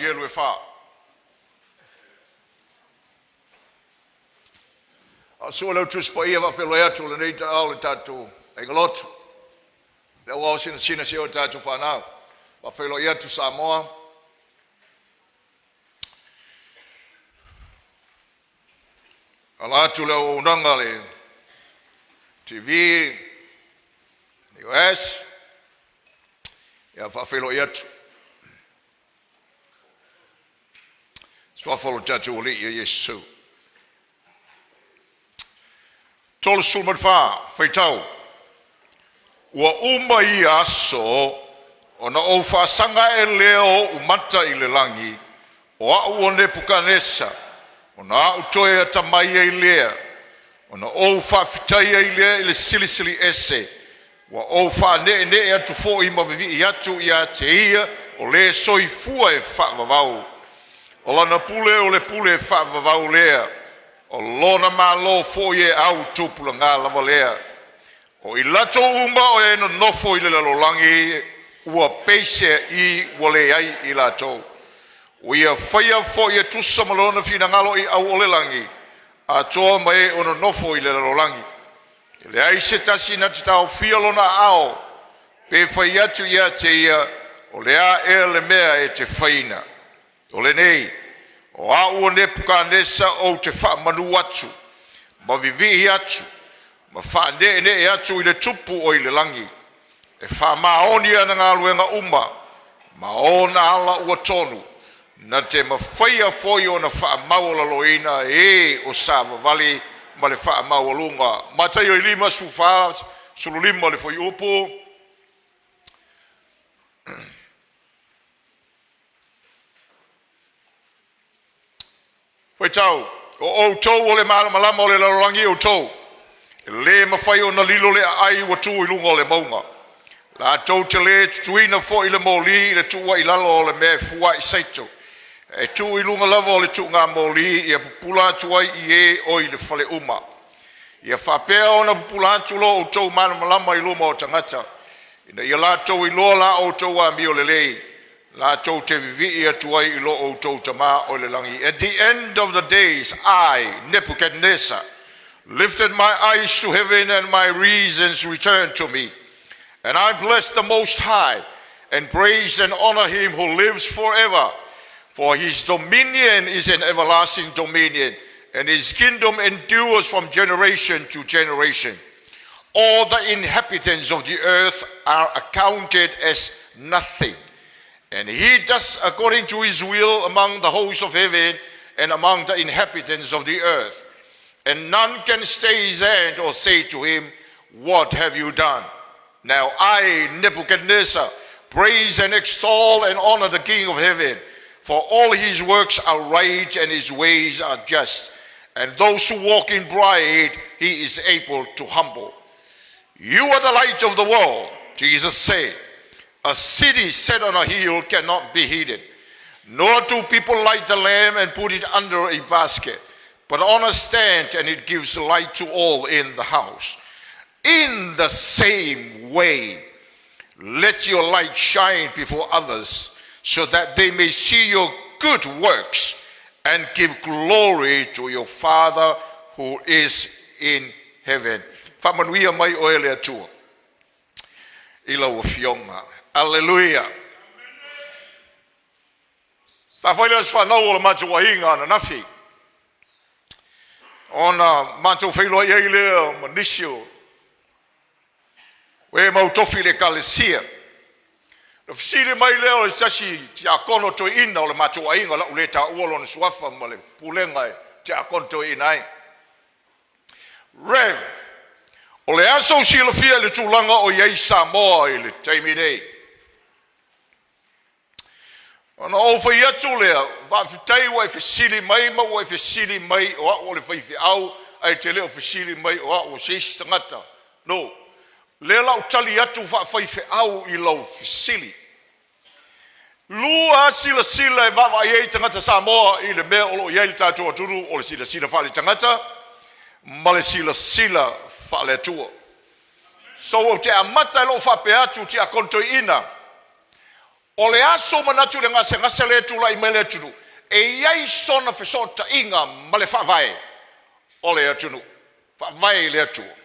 Alielu e fa. A o sua le Tusi Paia faafeiloai atu o lenei taeao le tatou aiga lotu. Le au ao sinasina si o tatou whanau. Faafeiloai atu Samoa. Ala atu le auaunaga le TV, US, ia faafeiloai atu. Suafa o lo tatou Alii e Iesu. 34, faitau. Ua uma ia aso ona ou faasaga ae lea o oʻu mata i le lagi, o a'u o Nepukanesa, ona a'u toe atamai ai lea, ona ou faafetai ai lea i le Silisili Ese, ua ou faaneenee atu foi ma vivii atu ia te ia o le soifua e faavavau. O lana pule o le pule faavavau lea, o lona malo foi e au tupulaga lava lea. O i latou uma o e nonofo i le lalolagi ua peiseai ua leai i latou. Ua ia faia foi e tusa ma lona finagalo i au o le lagi, atoa ma e o nonofo i le lalolagi. E leai se tasi na te taofia lona aao, pe fai atu ia te ia, o le a ea le mea e te faina. O lenei, o au o Nepukanesa ou te faamanu atu, ma vivii atu, ma faaneenee atu i le tupu o i le lagi, e faamaoni ana galuega uma, ma ona ala ua tonu, na te mafaia foi ona faamaualaloina e o savavali ma le faamaualuga. Mataio 54, 15 le fuaiupu. Faitau, o outou o le malamalama o le lalolagi outou, e le mafai ona lilo le aai ua tu i luga o le mauga. Latou te le tutuina foi le moli i le tuu ai i lalo o le mea e fua'i saito, e tuu i luga lava o le tuugamoli ia pupula atu ai i e o i le fale uma. Ia faapea ona pupula atu lo outou malamalama i luma o tagata, ina ia latou iloa la outou amio lelei, latou te vivii atu ai i lo outou Tamā o i le lagi. At the end of the days, I, Nebuchadnezzar, lifted my eyes to heaven and my reasons returned to me. And I blessed the Most High and praised and honor him who lives forever. For his dominion is an everlasting dominion, and his kingdom endures from generation to generation. All the inhabitants of the earth are accounted as nothing. And he does according to his will among the hosts of heaven and among the inhabitants of the earth. And none can stay his hand or say to him, What have you done? Now I, Nebuchadnezzar, praise and extol and honor the King of heaven, for all his works are right and his ways are just. And those who walk in pride, he is able to humble. You are the light of the world, Jesus said. A city set on a hill cannot be hidden. Nor do people light a lamp and put it under a basket, but on a stand, and it gives light to all in the house. In the same way, let your light shine before others, so that they may see your good works and give glory to your Father who is in heaven. Faamanuia mai oe le Atua i lau afioga. Aleluia. Sa fai le aso fanau o le matou aiga ananafi. Ona matou feiloai ai lea ma nisi o e mau tofi i le ekalesia. Na fesili mai lea o le tasi tiakono toeaina o le matou aiga, lau le taua lona suafa ma le pulega e tiakono toeaina ai. Rev, o le aso u silafia i le tulaga o i ai Samoa i le taimi nei? Ona ou fai atu lea, faafetai ua e fesili mai ma ua e fesili mai o au o le faifeau, ae te le o fesili mai o au o se isi tagata. No, lea la ou tali atu faafaifeau i lau fesili. Lua silasila e vaavaai ai tagata Samoa i le mea o lo o i ai le tatou atunuu, o le silasila faale-tagata ma le silasila faale-Atua. So ou te amata i lou faapea atu tiakono toeaina, O le a sou manatu i le gasegase lea e tulai mai i le atunuu? E i ai sona fesootaiga ma le Faavae o le atunuu, Faavae i le Atua.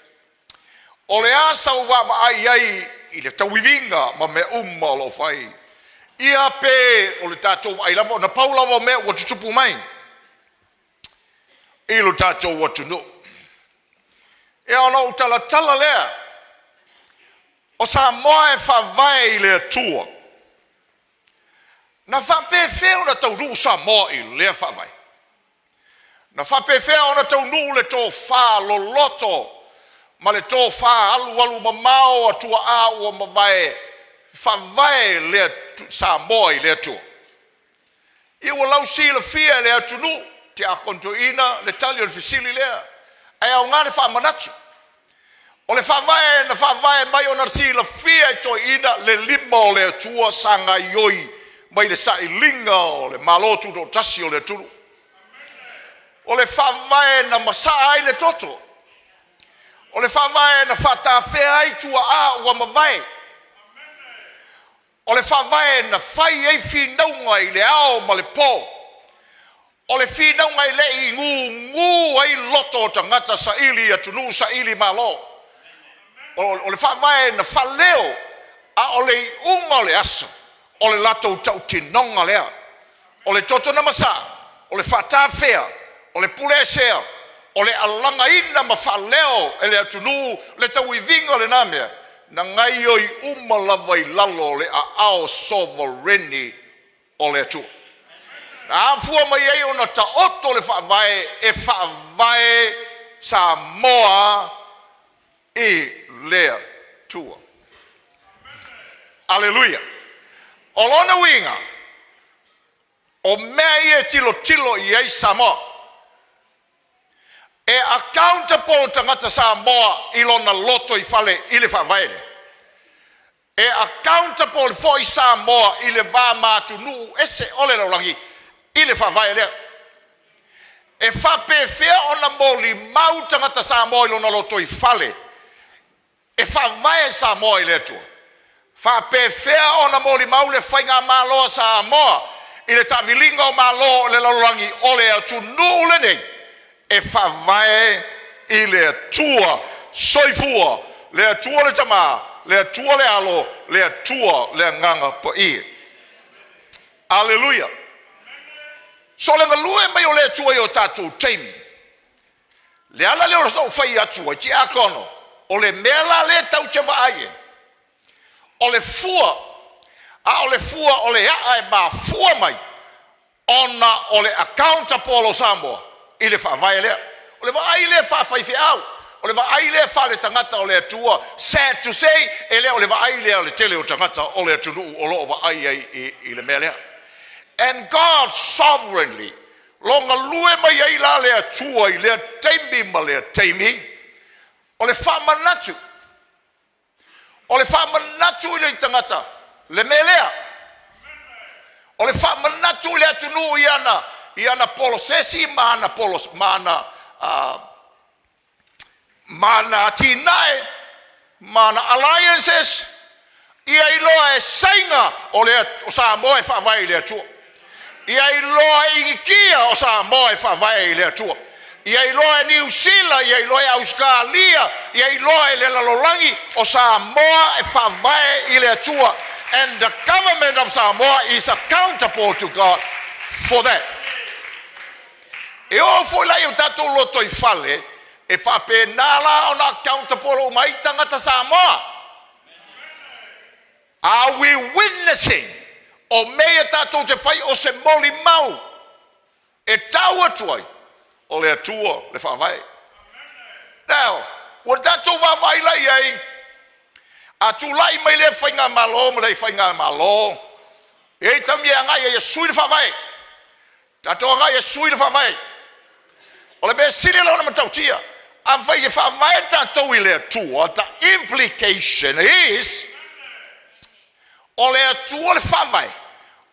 O le a sau vaavaai i ai i le tauiviga ma mea uma o lo o fai? Ia pe o le tatou vaai lava, na pau lava o mea ua tutupu mai i lo tatou atunuu. Ia ona ou talatala lea, o Samoa e faavae i le Atua. Na faapefea ona taunuu Samoa i lea faavae? Na faapefea ona taunuu le tofa loloto ma le tofa alualumamao a tuaa ua mavae faavae le Samoa i le Atua? Ia ua lausilafia e le atunuu, Tiakono Toeaina, le tali o le fesili lea, ae aoga le faamanatu. O le faavae na faavae mai ona silafia e toeaiina le lima o le Atua sa gaioi mai le sailiga o le Malo Tutoatasi o le atunuu. O le faavae na masaa ai le toto. O le faavae na faatafea ai tuaa ua mavae. O le faavae na fai ai finauga i le ao ma le po. O le finauga e le i gugu ai loto o tagata saili atunuu saili malo. O le faavae na faaleo, a o le iuga o le aso, o le latou tautinoga lea. O le toto na masaa, o le faatafea, o le puleesea, o le alagaina ma faaleo e le atunuu le tauiviga o lena mea, na gaioi uma lava i lalo o le aao sovereign o le Atua. Na afua mai ai ona taoto le faavae e faavae Samoa i le Atua. Aleluia! O lona uiga, o mea ia e tilotilo i ai Samoa, e accountable tagata Samoa i lona lotoifale i le faavae lea. E accountable foi Samoa i le va ma atunuu ese o le lalolagi i le faavae lea. E faapefea ona molimau tagata Samoa i lona lotoifale e faavae Samoa i le Atua? Faapefea ona molimau le faigamalo a Samoa i le taamiliga o malo o le lalolagi o le atunuu lenei e faavae i le Atua soifua, le Atua le Tama, le Atua le Alo, le Atua le Agaga Paia. Aleluia! So le galue mai o le Atua i o tatou taimi, le ala lea o lou fai atu ai, tiakono, o le mea la lea tau te vaai ai, o le fua, a o le fua o le a'a e mafua mai ona o le accountable o Samoa i le faavae lea. O le vaai lea faafaifeau, o le vaai lea faaletagata o le Atua. Sad to say, e le o le vaai lea o le tele o tagata o le atunuu o lo o vaai ai i le mea lea. And God sovereignly, lo galue mai ai la le Atua i lea taimi ma lea taimi, o le faamanatu, o le faamanatu i le tagata le mea lea. O le faamanatu i le atunuu i ana polosesi ma ana polos, ma ana ma ana atinae ma ana alliances, ia iloa e Saina o le o Samoa e faavae i le Atua. Ia iloa e Initia o Samoa e faavae i le Atua. Ia iloa e Niu Sila, ia iloa e Ausetalia, ia iloa e le lalolagi o Samoa e faavae i le Atua. And the government of Samoa is accountable to God for that. E oo foi la i o tatou lotoifale, e faapena la ona accountable uma ai tagata Samoa. Are we witnessing? O mea ia tatou te fai o se molimau e tau atu ai o le Atua le faavae. Now, ua tatou vaavaai la i ai, a tulai mai lea faigamalo ma lea faigamalo, e i ai taimi e agai ai e sui le faavae. Tatou agai e sui le faavae. O le mea sili lea ona matautia, afai e faavae tatou i le Atua, the implication is o le Atua le faavae,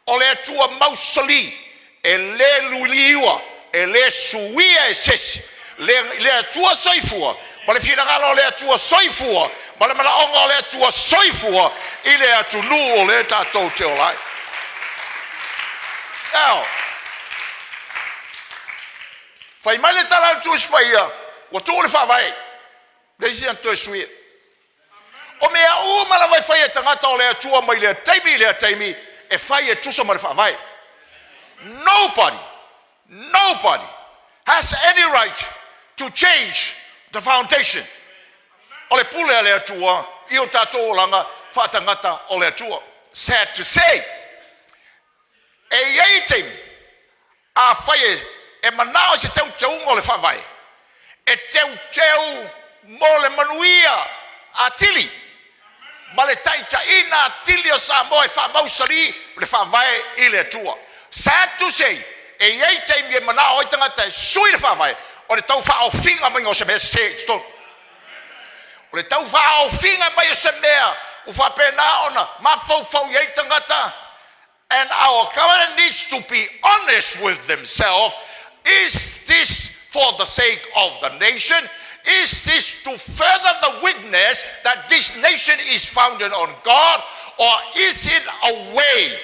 o le Atua mausali, e le luiliua, e le suia e se isi. Le Atua soifua, ma le finagalo o le Atua soifua, ma le manaoga o le Atua soifua i le atunuu o lea tatou te ola ai. Now, fai mai le tala a le Tusi Paia, ua tuu le faavae, leai se isi toe suia. O mea uma lava e fai e tagata o le Atua mai lea taimi i lea taimi, e fai e tusa ma le faavae. Nobody, nobody has any right to change the foundation o le pule a le Atua i o tatou olaga faatagata o le Atua. Sad to say, e i ai taimi afai e manao se teuteuga o le faavae, e teuteu mo le manuia atili ma le taitaiga atili o Samoa e faamausali le faavae i le Atua. Sad to say, e i ai taimi e manao ai tagata e sui le faavae, o le tau faaofiga mai o se mea sese i totonu. O le tau faaofiga mai o se mea ua faapena ona mafaufau i ai tagata. And our government needs to be honest with themselves. Is this for the sake of the nation? Is this to further the witness that this nation is founded on God? Or is it a way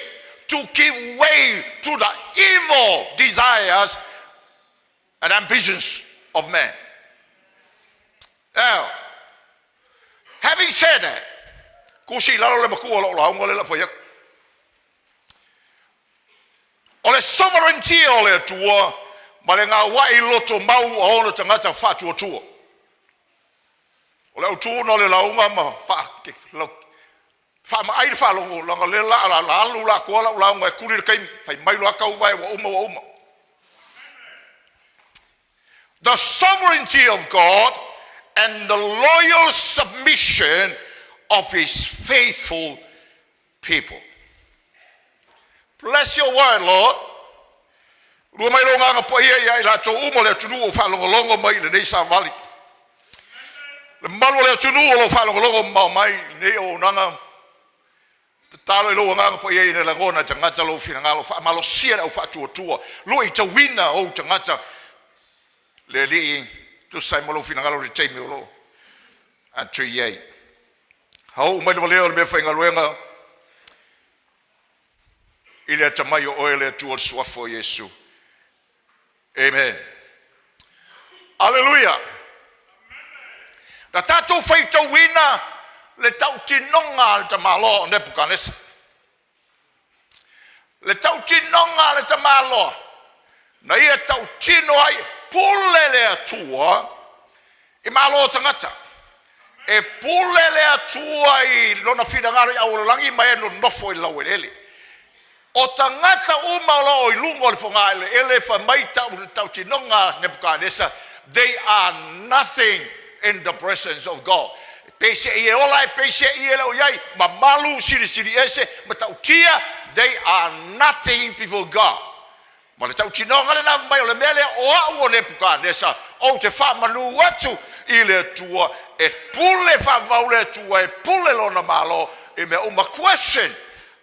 to give way to the evil desires and ambitions of man? Now, having said that, kusi lalo le makua lo lauga le la fai atu. O le sovereignty o le Atua ma le gauai loto mau a ona tagata faatuatua. O le autu na o le lauga ma faamaai le faalogo laga le la la la alu la koa lau lauga e kuli le kaimi fai mai loa kau vai ua uma ua uma. The sovereignty of God and the loyal submission of his faithful people. Bless your word, Lord. Lua mai lo nganga po ia ia i latou uma o le atunuu o faalogologo mai i lenei savali. Le malu o le atunuu o lo faalogologo mamao mai i lenei auaunaga. Tatalo i lou agaga paia i le lagona e tagata lou finagalo, faamalosia le au faatuatua, lua i tauina ou tagata le Alii tusa ai ma lou finagalo i le taimi o lo atu i ai. Hau mai le valea o le mea faigaluega i le atamai o oe le Atua o le suafa o Iesu. Amen. Aleluia. Na tatou faitauina le tautinoga a le tamaloa o Nebukanesa. Le tautinoga a le tamaloa na ia tautino ai pule le Atua i malo o tagata. E pule le Atua i lona finagalo i aualalagi ma e nonofo i laueleele. O tagata uma o loo i luga o le fogaeleele fai mai tautinoga Nebukanesa, they are nothing in the presence of God. Peise i e ola e peise i e leo iai, mamalu silisili ese, ma tautia, they are nothing before God. Ma le tautinoga lena mai o le mea lea o au o Nebukanesa, ou te faamanu atu i le Atua, e pule faavau le Atua, e pule lona malo, i mea uma. Question,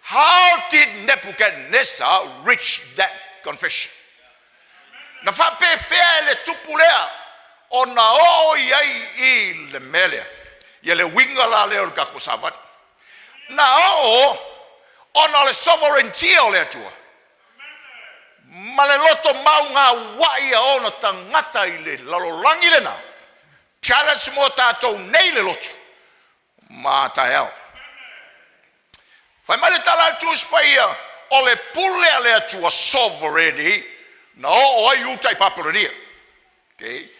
how did Nebuchadnezzar reach that confession? Na faapefea e le tupu lea o na oo i ai i le mea lea. Ia le uiga la lea o le tatou savali. Na oo ona o le sovereignty o le Atua. Ma le loto mau gauai a ona tagata i le lalolagi lena. Challenge mo tatou nei le loto. Ma taeao. Fai mai le tala a le Tusi Paia, o le pule a le Atua sovereignty na oo ai uta i Papelonia. Okay?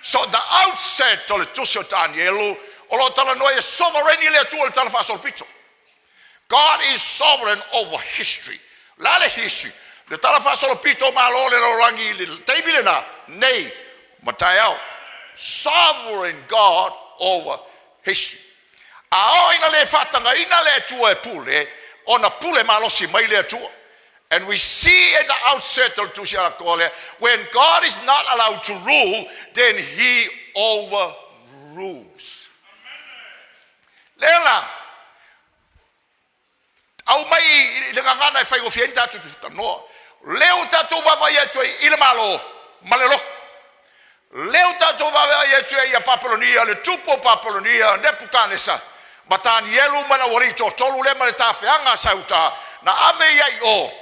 So the outset o le tusi o Danielu, o lo talanoa e sovereignty le Atua le tala faasolopito. God is sovereign over history. La le history. Le tala faasolopito malo le lalolagi le taimi lena, nei, ma taeao. Sovereign God over history. A o ina le faatagaina le Atua e pule, ona pule malosi mai le Atua. And we see at the outset of tusi ala when God is not allowed to rule, then he overrules. Lea la, au mai i le gagana e faigofie ai tatou tanoa. Leo tatou vaavaai atu ai i le malo ma le loto. Lea ua tatou vaavaai atu ai ia Papelonia, le tupu o Papelonia, Nepukanesa, ma Tanielu ma le aualii toatolu lea ma le tafeaga a Sauta, na ave i ai i o,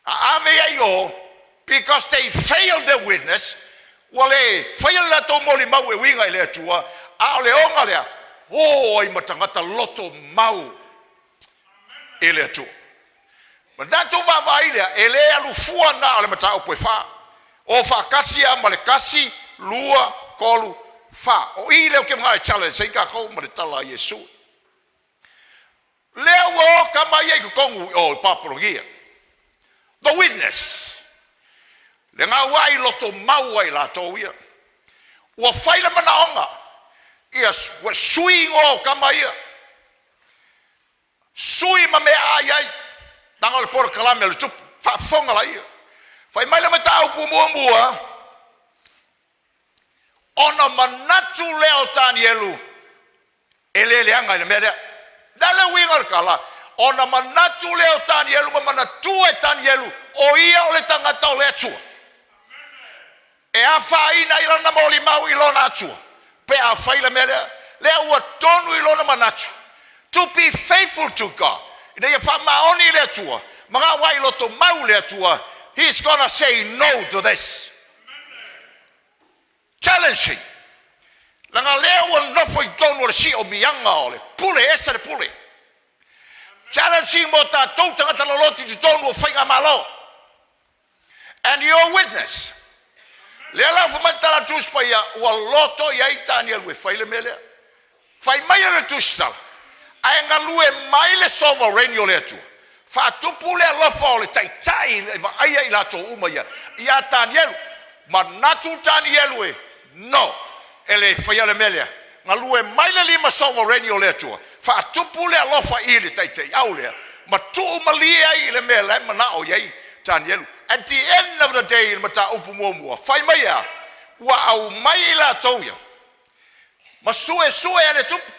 na ave i ai i o, because they failed their witness, ua le faia le latou molimau e uiga i le Atua, a o le oga lea, o ai ma tagata loto mau i le Atua. Ma tatou vaavaai lea, e le alufua na o le mataupu e fa. O faatasi a ma le 1, 2, 3, 4. O i lea ou te manao e challenge ai tatou ma le tala a Iesu. Lea ua o tama ia i totonu o Papelonia. The witness. Le gauai loto mau ai latou ia. Ua fai le manaoga. Ia ua sui igoa o tama ia. Sui ma mea ai ai. Leaga o le polokalame o le tupu. Faafofoga laia. Fai mai le mataupu muamua, ona manatu lea o Tanielu e le leaga i le mea lea. Le le uiga o le tala, ona manatu lea o Tanielu ma manatua e Tanielu o ia o le tagata o le Atua. E afaina i lana molimau i lona Atua pe a fai le mea lea. Lea ua tonu i lona manatu. To be faithful to God. Ina ia faamaoni i le Atua, ma gauai loto mau le Atua, he's gonna say no to this. Challenging. Leaga lea ua nofo i totonu o le siomiaga o le pule, ese le pule. Challenging mo tatou tagata loloti i totonu o faigamalo. And your witness. Lea la ua mai tala Tusi Paia, ua loto i ai Tanielu e fai le mea lea. Fai mai le Tusi Tala, ae galue mai le sovereign o le Atua. Faatupu le alofa o le taitai e vaaia i latou uma ia. Ia Tanielu, manatu Tanielu e, no, e le faia le mea lea. Galue mai le lima sovereign o le Atua. Faatupu le alofa i le taitai au lea. Ma tuu malie ai i le mea la e manao i ai Tanielu. At the end of the day, le mataupu muamua, fai mai a, ua au mai i latou ia, ma sue sue e le tupu,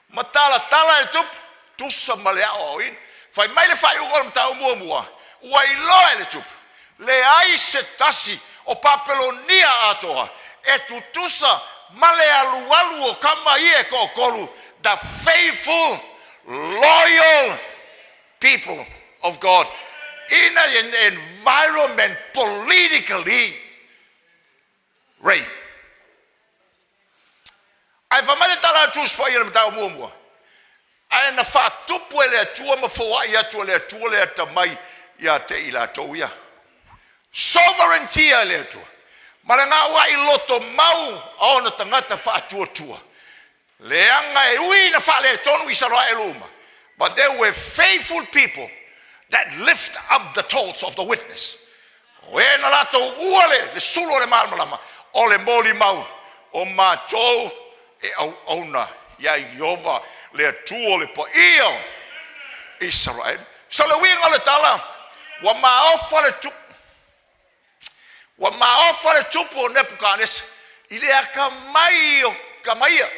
ma talatala e le tupu, tusa ma le ao aoina. Fai mai le faaiuga o le mataupu muamua, ua iloa e le tupu, leai se tasi o Papelonia atoa e tutusa ma le alualu o tama ia e toatolu, the faithful, loyal people of God in an environment politically reign. Ae fai mai le tala a Tusi Paia le mataupu muamua, ae na faatupu e le Atua ma foai atu e le Atua le atamai ia te i latou ia. Sovereignty e le Atua. Ma le gauai loto mau a ona tagata faatuatua. Leaga e ui na faaletonu Isaraelu uma. But there were faithful people that lift up the torch of the witness. O e na latou ua le sulu o le malamalama o le molimau o matou e auauna ia Ieova le Atua o le paia o Isaraelu. So le uiga o le tala, ua maofa le tupu. Ua maofa le tupu o Nepukanesa i le atamai o tama ia.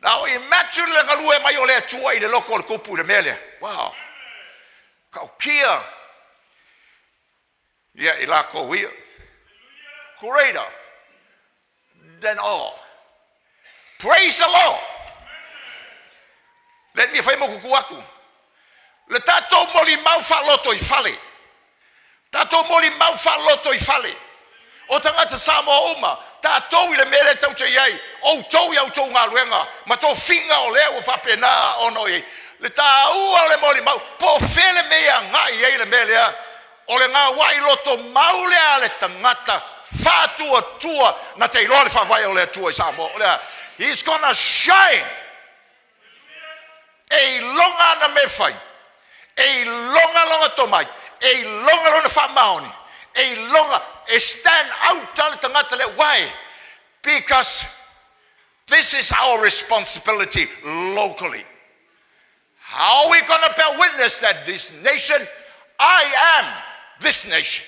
Now imagine le galue mai o le Atua i le loko o le tupu i le mea lea. Wow. Kaukia ia i lakou ia. Greater than all. Praise the Lord. Let me fai mo kuku aku. Le tatou molimau faaloto i fale. Tatou molimau faaloto i fale. O tagata Samoa uma, tatou i le mea lea tau te i ai, outou i outou galuega, ma tofiga o lea ua faapena ona o i ai. Le taua o le molimau, po o fea le mea e agai i ai le mea lea, o le gauai loto mau lea a le tagata faatuatua na te iloa le faavae o le Atua i Samoa. O lea, he's gonna shine. E iloga ana mea fai, e iloga lona tomai, e iloga lona faamaoni, e iloga, e stand out le tagata lea. Why? Because this is our responsibility locally. How are we going to bear witness that this nation, I am this nation,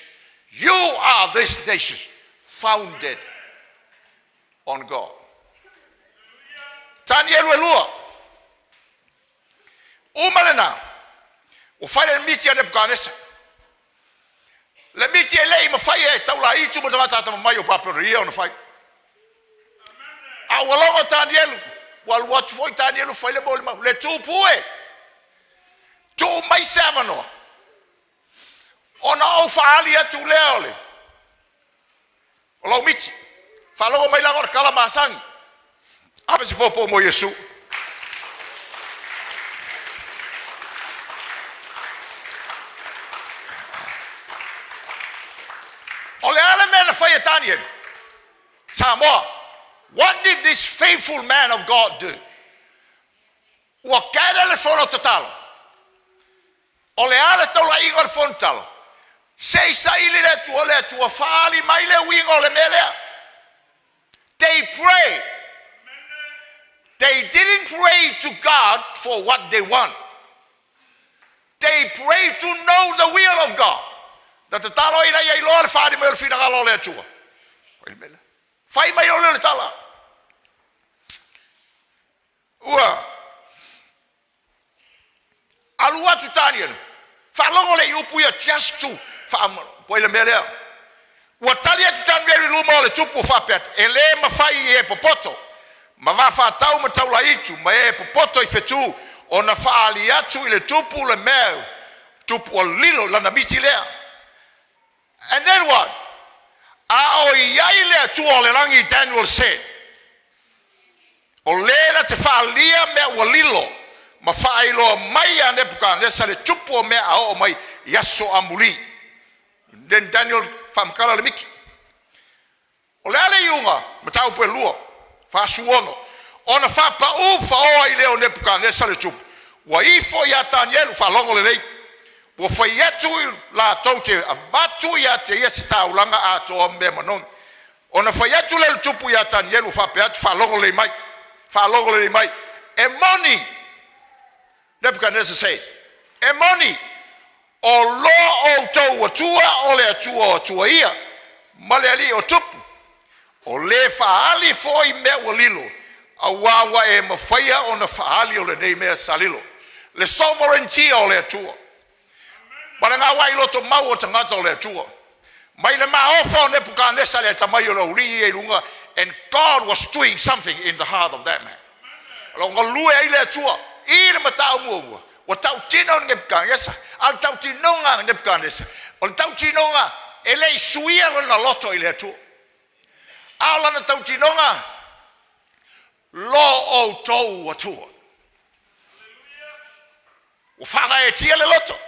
you are this nation, founded on God. Tanielu e lua. Uma lena, ua fai le miti a Nebukanesa. Le miti. miti e le i mafai e taulaitu ma tagata atamamai o Papelonia ona fai. A ua logo Tanielu, ua alu atu foi Tanielu fai le molimau, le tupu e, tuu mai se avanoa, ona ou faaali atu lea o le o lau miti. Faalogo mai la o le tala masani. Ave se popo mo Iesu. O le a le mea na fai e Tanielu? Samoa. What did this faithful man of God do? Ua kele le fono tatalo. O le a le taulaiga o le fono tatalo? Se i saili le Atua, le Atua faaali mai le uiga o le mea lea. They pray. They didn't pray to God for what they want. They pray to know the will of God. Na tatalo ina ia iloa le faaali mai o le finagalo o le Atua. Fai le mea lea. Fai mai o lea o le tala. Ua alu atu Tanielu, faalogo le i upu ia just to faapoi le mea lea. Ua tali atu Tanielu i luma o le tupu faapea atu, e lē mafai i e popoto ma vafatau ma taulaitu ma e popoto i fetu ona faaali atu i le tupu le mea tupu ua lilo lana miti lea. And then what? A o i ai le Atua o le lagi, Daniel said, o lē na te faalia mea ua lilo ma faailoa mai iā Nepukanesa le tupu o mea a oo mai i aso amulī. Then Daniel faamatala le miti. O le a le iuga? Mataupu e lua, 46. Ona faapaū faoa i lea o Nepukanesa le tupu, ua ifo iā Tanielu, faalogo lelei, ua fai atu latou te avatu iā te ia se taulaga atoa ma mea manogi. Ona fai atu lea o le tupu iā Tanielu faapea atu, faalogo lelei mai, faalogo lelei mai, e moni, Nebuchadnezzar says, e moni, o lo outou Atua o le Atua o Atua ia, ma le Alii o tupu, o lē faaali foi mea ua lilo, auā ua e mafaia ona faaali o lenei mea sa lilo. Le sovereignty o le Atua. Ma le gauai loto mau o tagata o le Atua. Mai le maofa o Nepukanesa le atamai o le aulii ia i luga, and God was doing something in the heart of that man. O lo galue ai le Atua i le matau muamua. Ua tautino o Nepukanesa, a o le tautinoga a Nepukanesa, o le tautinoga e le i suia lona loto i le Atua. A o lana tautinoga, lo outou Atua. Ua faagaeetia le loto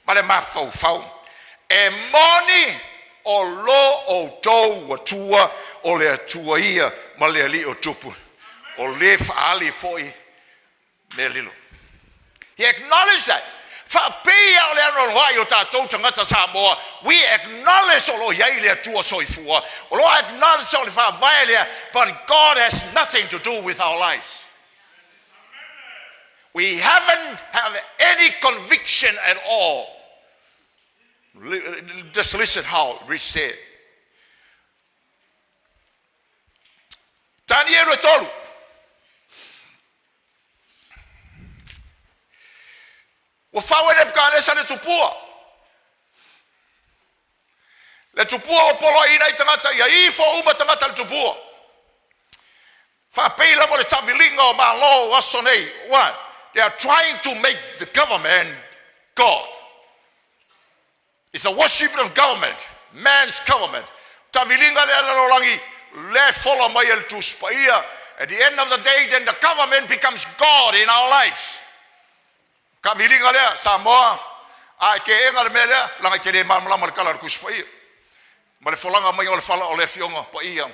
ma le mafaufau. E moni o lo outou Atua o le Atua ia ma le Alii o tupu. O lē faaali foi mea lilo. He acknowledged that. Faapei a o le anoanoai o tatou tagata Samoa, we acknowledge o lo o i ai le Atua soifua, o lo o acknowledge o le faavae lea, but God has nothing to do with our lives. We haven't have any conviction at all. Just listen how Rich said. Tanielu e tolu. Ua fau e Nepukanesa le tupua. Le tupua ua poloaiina ai tagata ia ifo uma tagata le tupua. Faapei lava le taaviliga o Malo o aso nei. What? They are trying to make the government God. It's a worship of government, man's government. Taaviliga lea lalolagi lea e fola mai e le Tusi Paia. At the end of the day, then the government becomes God in our lives. Taaviliga lea, Samoa, a e keega le mea lea, laga e te le malamalama i le tala a le Tusi Paia. Ma le folaga mai o le fala o le afioga paia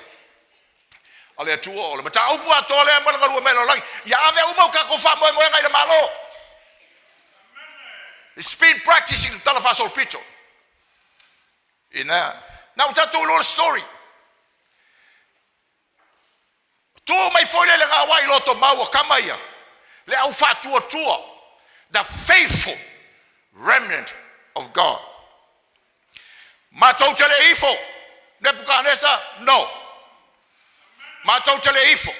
a le Atua, o le mataupu atoa lea ma le galue mai lalolagi, ia ave uma o tatou faamoemoega i le Malo. It's been practiced i le tala faasolopito. Ina, na ua tatou iloa le story. Tu mai foi le le gauai loto mau o kama ia, le au faatuatua, the faithful remnant of God. Matou te le ifo, Nepukanesa, no. Matou te le ifo.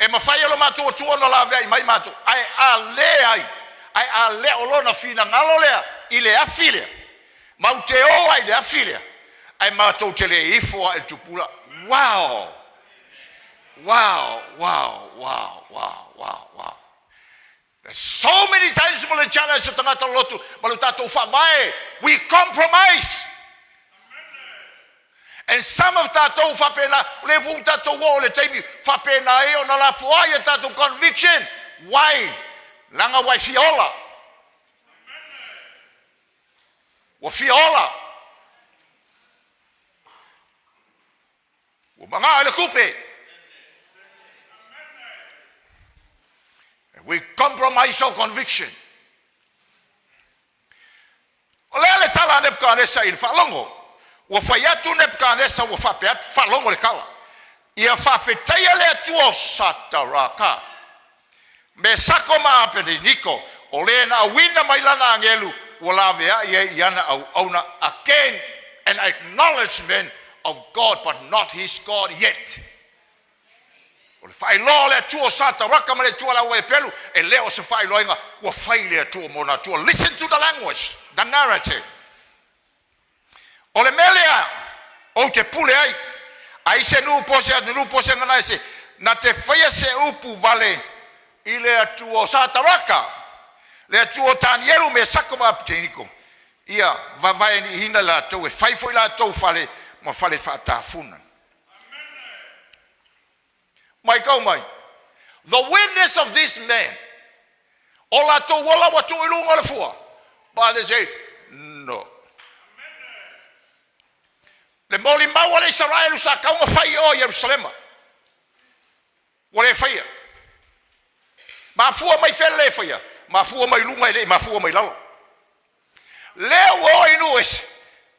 E mafai e lo matou Atua ona laveai mai matou, ae a le ai, ae a le o lona finagalo lea i le afi lea. Matou te o ai i le afi lea, ae matou te le ifo lava i le tupula. Wow! Wow, wow, wow, wow, wow, wow. There's so many times mo le challenge o tagata lotu ma lo tatou faavae. We compromise. And some of tatou faapena, o lea foi ua tatou oo i le taimi faapena ai ona lafoai a tatou conviction. Why? Leaga ua e fia ola. Ua fia ola. Ua manao i le tupe. And we compromise our conviction. O le a le tala a Nepukanesa i le faalogo? Ua fai atu Nepukanesa ua faapea atu, faalogo le tala. Ia faafetaia le Atua o Sataraka, Mesako ma Apedeniko, o le na auina mai lana agelu ua laveai ai i ana auauna, again an acknowledgement of God but not his God yet. O le faailoa o le Atua o Sataraka ma le Atua o le Auvaepelu, e le o se faailoaina ua fai le Atua mo ona Atua. Listen to the language, the narrative. O le mea lea ou te pule ai, ai se nuu po o se atunuu po o se gagana ese, na te faia se upu vale i le Atua o Sataraka, le Atua o Tanielu, Mesako ma Apeteniko, ia vavaeaniina latou e fai foi latou fale ma fale faatafuna. Mai kau mai. The witness of this man, o latou ola ua tuu i luga o le fua. But they say, no. Le molimau a le Isaraelu sa tau ona fai i o i Ierusalema. Ua le faia. Mafua mai fea le le faia? Mafua mai luga e le i mafua mai lalo. Lea ua oo i nuu ese,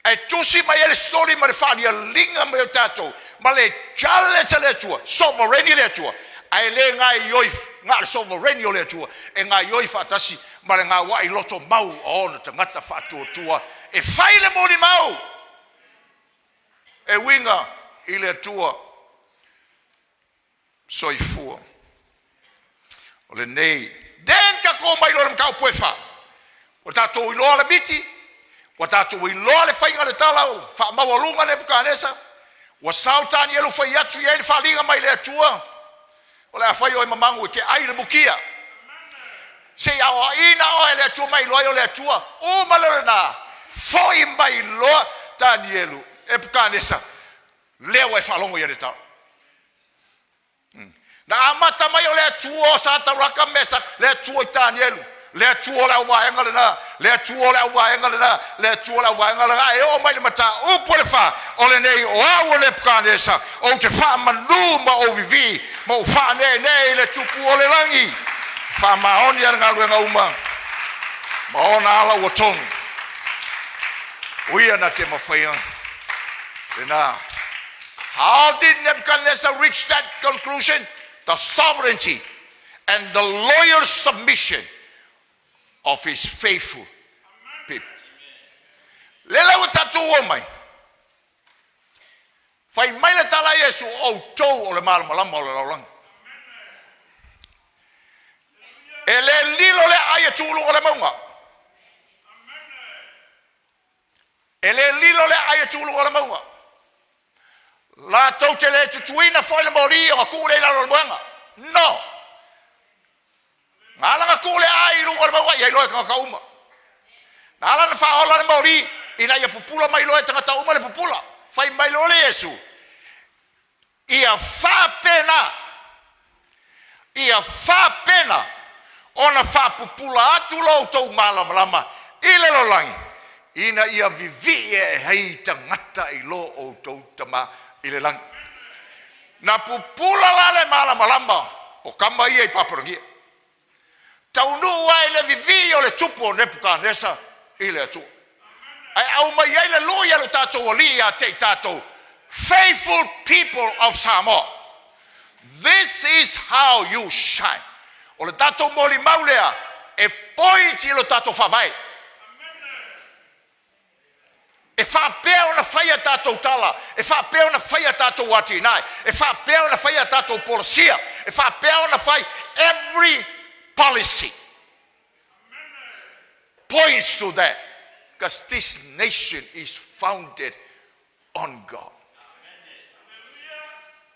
ae tusi mai ai le story ma le faalialiga mai o tatou ma le challenge a le Atua, sovereign le Atua, ae le gaoioi na o le sovereign o le Atua, e gaoioi faatasi ma le gauai loto mau a ona tagata faatuatua e fai le molimau e uiga i le Atua soifua. O lenei. Then tatou omai loa i le mataupu e fa. Ua tatou iloa le miti, ua tatou iloa le faiga o le tala o faamaualuga Nepukanesa, ua sao Tanielu fai atu i ai le faaliga mai le Atua, o le a fai oe ma magu e te ai le mukia. Se i aoaina oe e le Atua ma iloa ai o le Atua, uma lea o lena, foi mai loa Tanielu, Nepukanesa, lea ua e faalogo i le tala. Na amata mai o le Atua o Sataraka Mesa, le Atua i Tanielu, le Atua o le auvaega lena, le Atua o le auvaega lena, le Atua o le auvaega lena, e oo mai le mataupu o le fa, o lenei o au o Nepukanesa, ou te faamanu ma ou vivii, ma ou faaneenee i le tupu o le lagi, faamaoni ana galuega uma, ma ona ala ua tonu. O ia na te mafaia lena. How did Nebuchadnezzar reach that conclusion? The sovereignty and the loyal submission of his faithful people. Le la ua tatou o mai. Fai mai le tala a Iesu, o outou o le malamalama o le lalolagi. E le lilo le aai e tu i luga o le mauga. E le lilo le aai e tu i luga o le mauga. Latou te le tutuina foi le moli ona tuu lea i lalo o le moega. No. Na ala na tuu le aai i luga o le mauga, ia iloa e tagata uma. Na ala na faaola le moli ina ia pupula mai loa e tagata uma le pupula. Fai mai loa le Iesu, ia faapena, ia faapena ona faapupula atu lo outou malamalama i le lalolagi, ina ia vivii ae ai tagata i lo outou Tama i le lagi. Na pupula la le malamalama o tama ia i Papalagia. Taunuu ai le vivii o le tupu o Nepukanesa i le Atua. Ae aumai ai le lui a lo tatou alii ia te i tatou, faithful people of Samoa. This is how you shine. O le tatou molimau lea e point i lo tatou faavae. E faapea ona fai a tatou tala, e faapea ona fai a tatou atinae, e faapea ona fai a tatou polosia, e faapea ona fai every policy points to that. Because this nation is founded on God.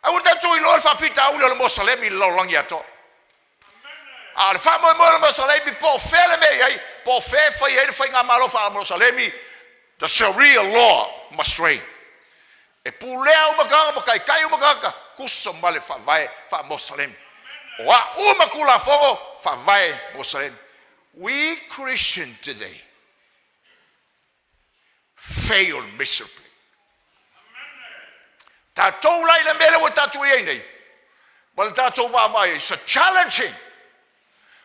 Ae ua tatou iloa le faafitauli o le Mosalemi i le lalolagi atoa. A o le faamoemoe o le Mosalemi po o fea le mea e i ai, po o fea e fai ai le faigamalo faa-Mosalemi, the Sharia law must reign. E pulea uma tagata ma taitai uma tagata, tusa ma le faavae faa-Mosalemi. O a uma tulafono, faavae Mosalemi. We Christian today fail miserably. Tatou la i le mea lea ua tatou i ai nei, ma le tatou vaavaai, it's a challenging.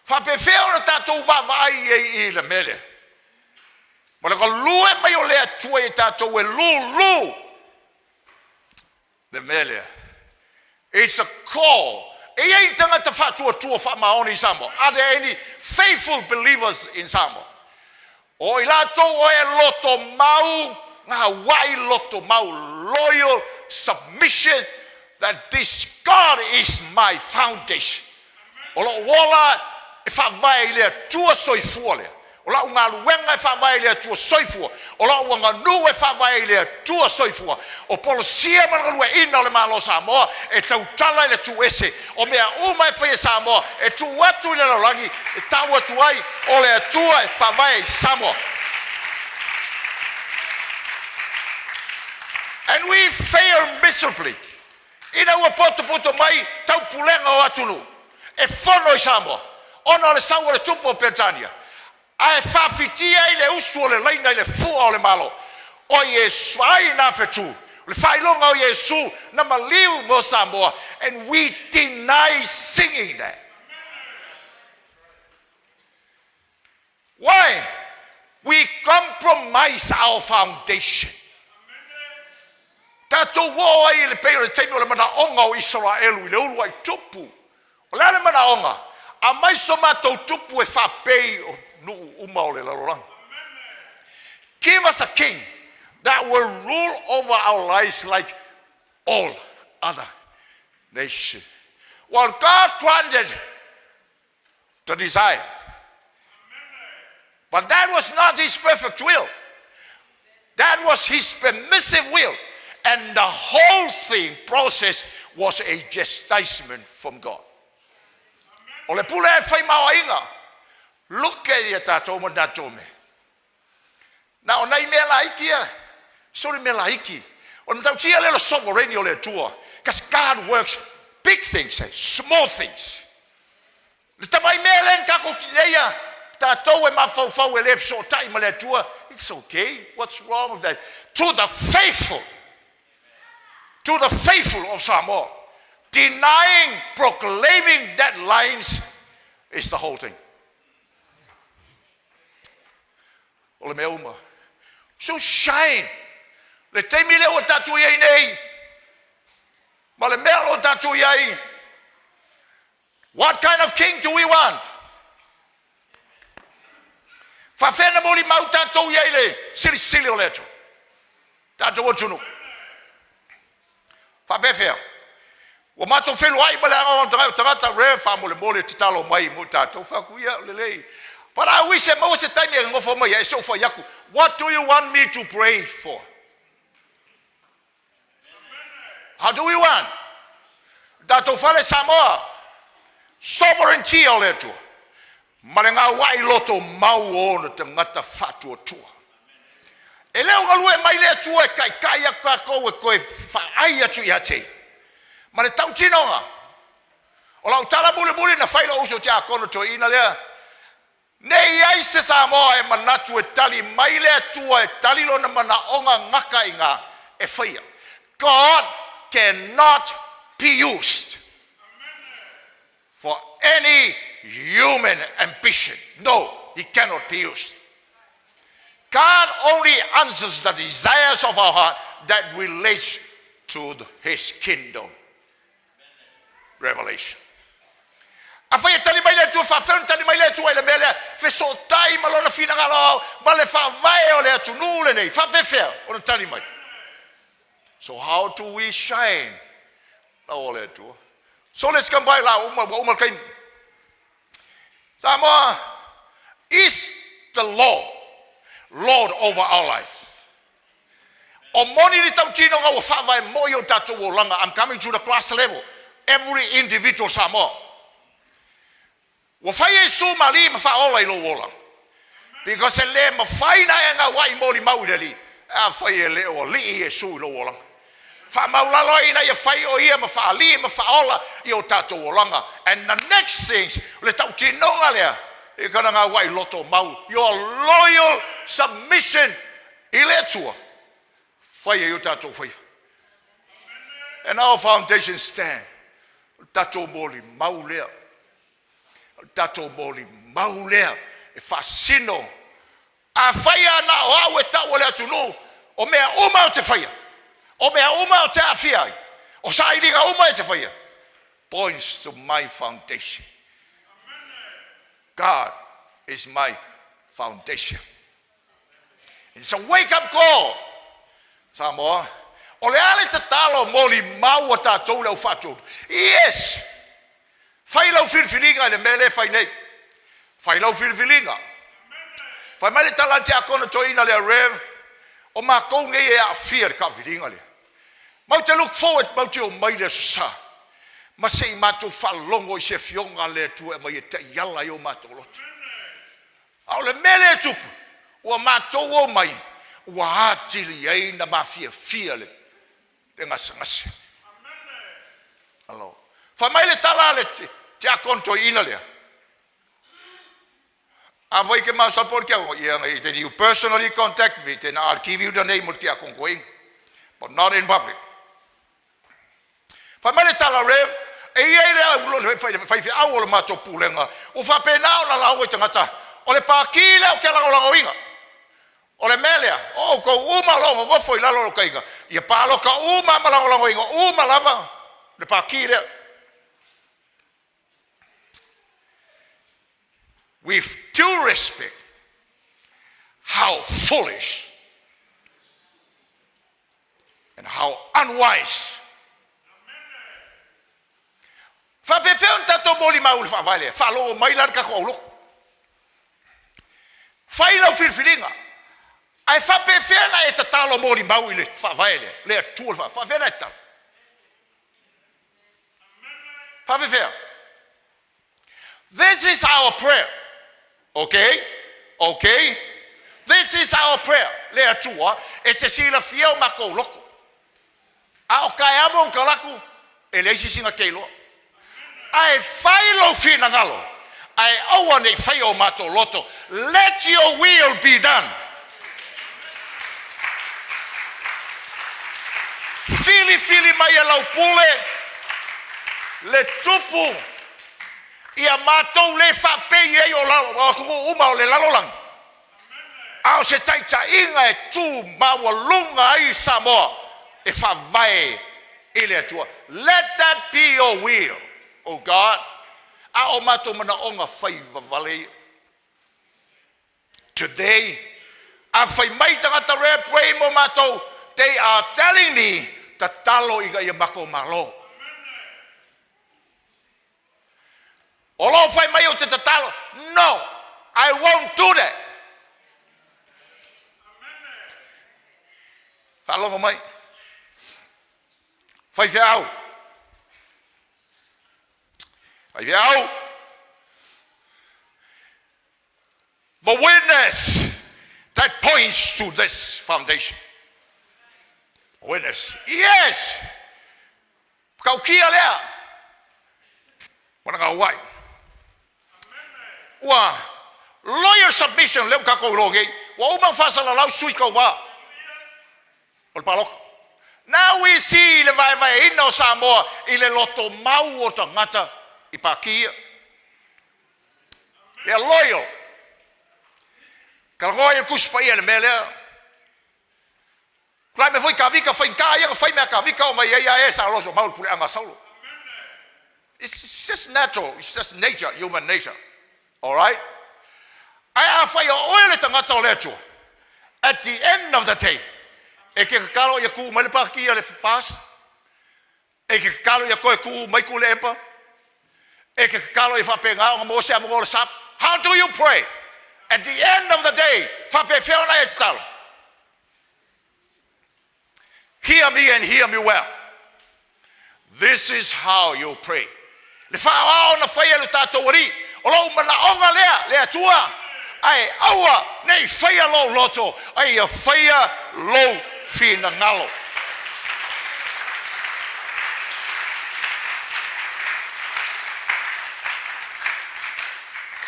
Faapefea ona tatou vaavaai ai i le mea lea? Ma le galue mai o le Atua i tatou e lulu le mea lea. It's a call. E i ai tagata faatuatua faamaoni i Samoa. Are there any faithful believers in Samoa? O i latou o e loto mau, gauai loto mau, loyal submission that this God is my foundation. O lou ola e faavae i le Atua soifua lea. O lau galuega e faavae i le Atua soifua. O lau aganuu e faavae i le Atua soifua. O polosia ma le galueaiina o le Malo o Samoa e tautala i le tuuese. O mea uma e fai e Samoa e tuu atu i le lalolagi e tau atu ai o le Atua e faavae i Samoa. And we fail miserably. Ina ua potopoto mai taupulega o atunuu e fono i Samoa ona o le sau o le tupu o Peretania, ae faafitia ai le usu o le laina i le fua o le Malo o Iesu, ai na fetu, o le faailoga o Iesu na maliu mo Samoa, and we deny singing that. Why? We compromise our foundation. Tatou oo ai i le pei o le taimi o le manaoga o Isaraelu i le uluai tupu. O le a le manaoga? Aumai so matou tupu e faapei o nuu uma o le lalolagi. Give us a king that will rule over our lives like all other nations. Well, God granted the desire. But that was not his perfect will. That was his permissive will. And the whole thing process was a chastisement from God. O le pule e fai maoaiga. Look at ia tatou ma tatou mea. Na o nai mea laiti ia. Sori mea laiti. O le matautia lea o le sovereign o le Atua. Because God works big things and small things. Le tamai mea lea na tatou tineia, tatou e mafaufau e le fesootai ma le Atua, it's okay, what's wrong with that? To the faithful, to the faithful of Samoa, denying, proclaiming that lines is the whole thing. O le mea uma. So shine. Le taimi lea ua tatou i ai nei, ma le mea o lo o tatou i ai, What kind of king do we want? Faafea na molimau tatou i ai le silisili o le Atua? Tatou atunuu. Faapefea? Ua matou feiloai ma le agaga o tagata re faamolemole tatalo mai mo tatou fai atu ia lelei. But I wish e maua se taimi e nofo mai ai se ou fai atu. What do you want me to pray for? How do we want? Tatou fale Samoa, sovereignty o le Atua, ma le gauai loto mau o ona tagata faatuatua. E le o galue mai le Atua e taitai atu tatou e toe faai atu ia te ia. Ma le tautinoga, o lau tala mulimuli na fai lou uso tiakono toeaina lea, Ne i ai se Samoa e manatu e tali mai le Atua e tali lona manaoga gata i ga e faia. God cannot be used for any human ambition. No, he cannot be used. God only answers the desires of our heart that relates to his kingdom. Revelation. Afai e tali mai le Atua, faafefea ona tali mai le Atua i le mea lea, fesootai ma lona finagalo ao ma le faavae o le atunuu lenei, faafefea ona tali mai? So how do we shine? Lau o le Atua. So let's come by la uma, ua uma le taimi. Samoa is the law. Lord over our life. O moni le tautinoga ua faavae moi o tatou olaga. I'm coming to the class level. Every individual Samoa. Ua fai Iesu ma Alii ma Faaola i lou ola. Because e le mafai na e gauai molimau i le Alii, afai e le o Alii Iesu i lou olaga. Faamaulalo ai ina ia fai o ia ma Faalii ma Faaola i o tatou olaga. And the next things, o le tautinoga lea, e kana gauai loto mau. Your loyal submission i le Atua, fai ai o tatou faiva. And our foundation stand. O le tatou molimau lea. O le tatou molimau lea e faasino. Afai a na o au e tau o le atunuu, o mea uma ou te faia, o mea uma ou te aafia ai, o sailiga uma e te faia, points to my foundation. God is my foundation. It's a wake up call. Samoa. O le a le tatalo molimau a tatou le au faatolu. Yes! Fai lau filifiliga i le mea lea e fai nei. Fai lau filifiliga. Fai mai le tala a le tiakono toeaina lea Rev, o matou nei e aafia i le taaviliga lea. Matou te look forward matou te omai i le Aso Sa ma se i matou faalogo i se Afioga a le Atua e aumai e taiala ai o matou loto. A o le mea lea e tupu, ua matou omai ua atili ai na mafiafia le gasegase. Alo. Fai mai le tala a le tiakono toeaina lea, Afai ke masapo o le tiakono, ia, then you personally contact me, then I'll give you the name of the tiakono toeaina. But not in public. Fai mai le tala Rev, e i ai le au faifeau o le matou pulega, ua faapena ona lauga i tagata, o le pākī lea ou te lagolagoina. O le mea lea, o outou uma o lo o nonofo i lalo o le taiga, ia paloka uma ma lagolagoina uma lava le pākī lea. With due respect, how foolish and how unwise. Faapefea ona tatou molimau i le faavae lea? Faalogo mai la le tatou aulotu. Fai lau filifiliga. Ae faapefea ona e tatalo molimau i le faavae lea? Le Atua le faavae. Faapefea ona e tatalo? Faapefea? This is our prayer. Okay? Okay? This is our prayer. Le Atua, e te silafia o matou loto. A o taeao ma ona talaatu, e leai se isi na te iloa. Ae fai lou finagalo, ae aua ne i faia o matou loto. Let your will be done. Filifili mai e lau pule le tupu ia matou le faapei ai o atunuu uma o le lalolagi, a o se taitaiga e tu maualuga ai Samoa e faavae i le Atua. Let that be your will, O God. A o matou manaoga fai vavale ia. Today, a fai mai tagata rare pray mo matou, they are telling me, tatalo ina ia matou malo. O lo o fai mai ou te tatalo, no, I won't do that. Faalogo mai. Faifeau. Faifeau. The witness that points to this foundation. Witness. Yes. Tautia lea. Wana wai. Ua loyal submission lea ua tatou iloa nei. Ua uma ona faasalalau sui tauva o le palota. Now we see le vaevaeina o Samoa i le lotomau o tagata i pākī ia. They are loyal. Talanoa ai le Tusi Paia i le mea lea. Tulai mai foi Kavika, faigata ia ona fai mea a Kavika ona e i ai lava e sa loso mau le puleaga a Saulo. It's just natural, it's just nature, human nature. Alright? Ae afai o oe le tagata o le Atua, at the end of the day, e te tatalo ia tu mai le pākī a le FAST, E te tatalo ia toe tu mai Tuilaepa, e te tatalo ia faapena ona maua se avanoa o le SAP. How do you pray? At the end of the day, faapefea ona e tatalo? Hear me and hear me well. This is how you pray. Le faaoao na faia e lo tatou Alii, O lou manaoga lea, le Atua, ae aua ne i faia lou loto, a ia faia lou finagalo.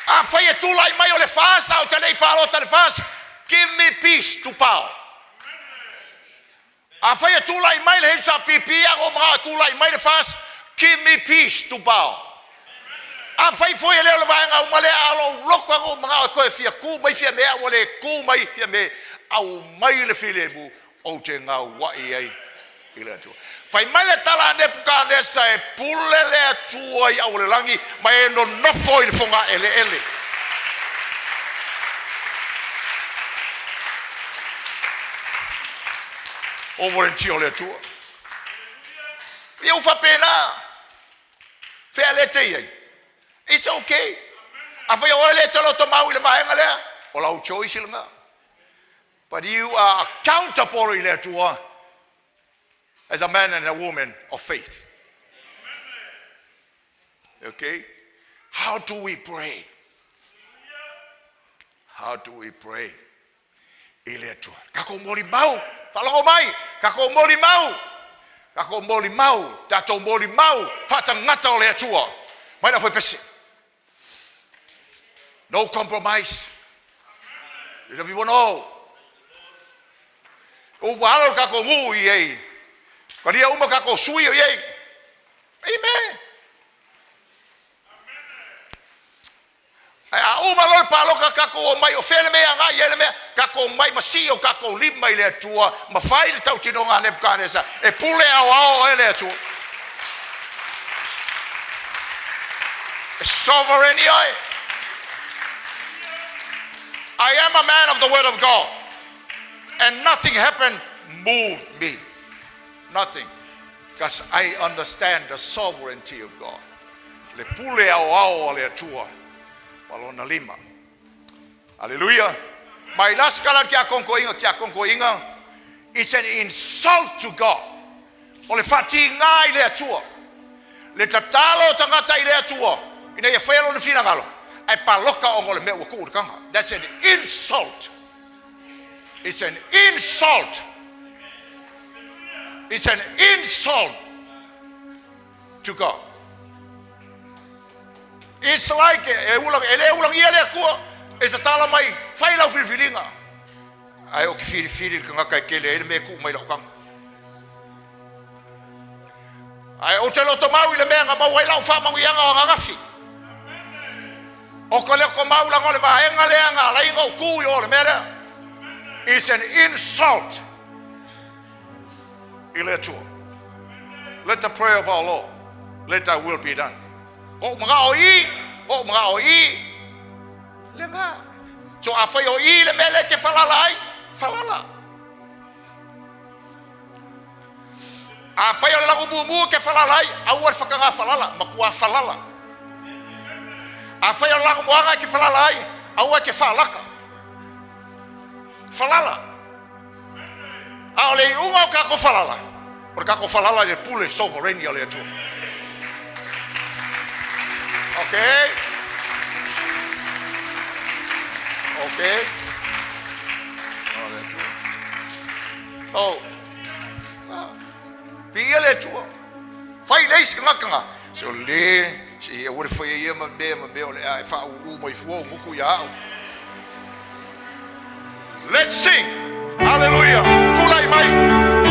Afai e tulai mai o le FAST a o te le i palota i le FAST, give me peace, tupao. Afai e tulai mai le HRPP a o manao e tulai mai le FAST, give me peace, tupao. Afai foi e le o le vaega uma lea a o lou loto a ou manao e toe fia tu mai Fiame a ua le tu mai Fiame, aumai le filemu ou te gauai ai i le Atua. Fai mai le tala a Nepukanesa e pule le Atua i au o le lagi ma e nonofo i le fogaeleele. O volunteer o le Atua. Ia ua faapena. Fea le te i ai. It's okay. Afai o oe le te loto mau i le vaega lea, o lau choice lena. But you are accountable i le Atua as a man and a woman of faith. Okay? How do we pray? How do we pray? I le Atua. Tatou molimau, faalogo mai, tatou molimau, tatou molimau, tatou molimau, faatagata o le Atua. Mai la pese. No compromise. Let people know. Ua alo le tatou nuu i ai. Kalia uma tatou sui o i ai. Amen. Ae a uma loa le paloka tatou omai o fea le mea e agai i ai le mea, tatou omai ma sii o tatou lima i le Atua ma fai le tautinoga a Nebukanesa e pule aoao oe le Atua. E sovereign oe. I am a man of the word of God and nothing happened moved me. Nothing. Because I understand the sovereignty of God. Le pule aoao a le Atua ma lona lima. Hallelujah. Mai las kala kia konko inga kia konko inga is an insult to God. O le faatigā i le Atua. Le tatalo o tagata i le Atua ina ia faia lona finagalo ae paloka ona o le mea ua tuu i le taga. That's an insult. It's an insult. It's an insult to God. It's like e, ula, e le ulagia le Atua e tatala mai fai lau filifiliga ae o te filifili le tagata e tele ai le mea e tuu mai lau taga. Ae ou te lotomau i le mea na maua ai lau faamanuiaga o ananafi. O ka lotomau laga o le vaega lea na ala ai ona ou tu i o le mea lea. It's an insult i le Atua. Let the prayer of our Lord, let thy will be done. O ou manao i, o ou manao i, lena. So afai o i le mea lea e te falala ai, falala. Afai o le lago mumu e te falala ai, aua le whakangā falala, matua falala. Afai o le lago moana e te falala ai, aua e te whaalaka. Falala. A o le iuga o kako falala, o le kako falala i le pule sovereign o le Atua. Okay? Okay? O le Atua. Oh. Ah. Piia le Atua. Fai le isi tagata. Se o le, se ia ua le faia ia ma mea ma mea o le a e faaūū mai fua o mutu ia au. Let's sing. Hallelujah. Tulai mai.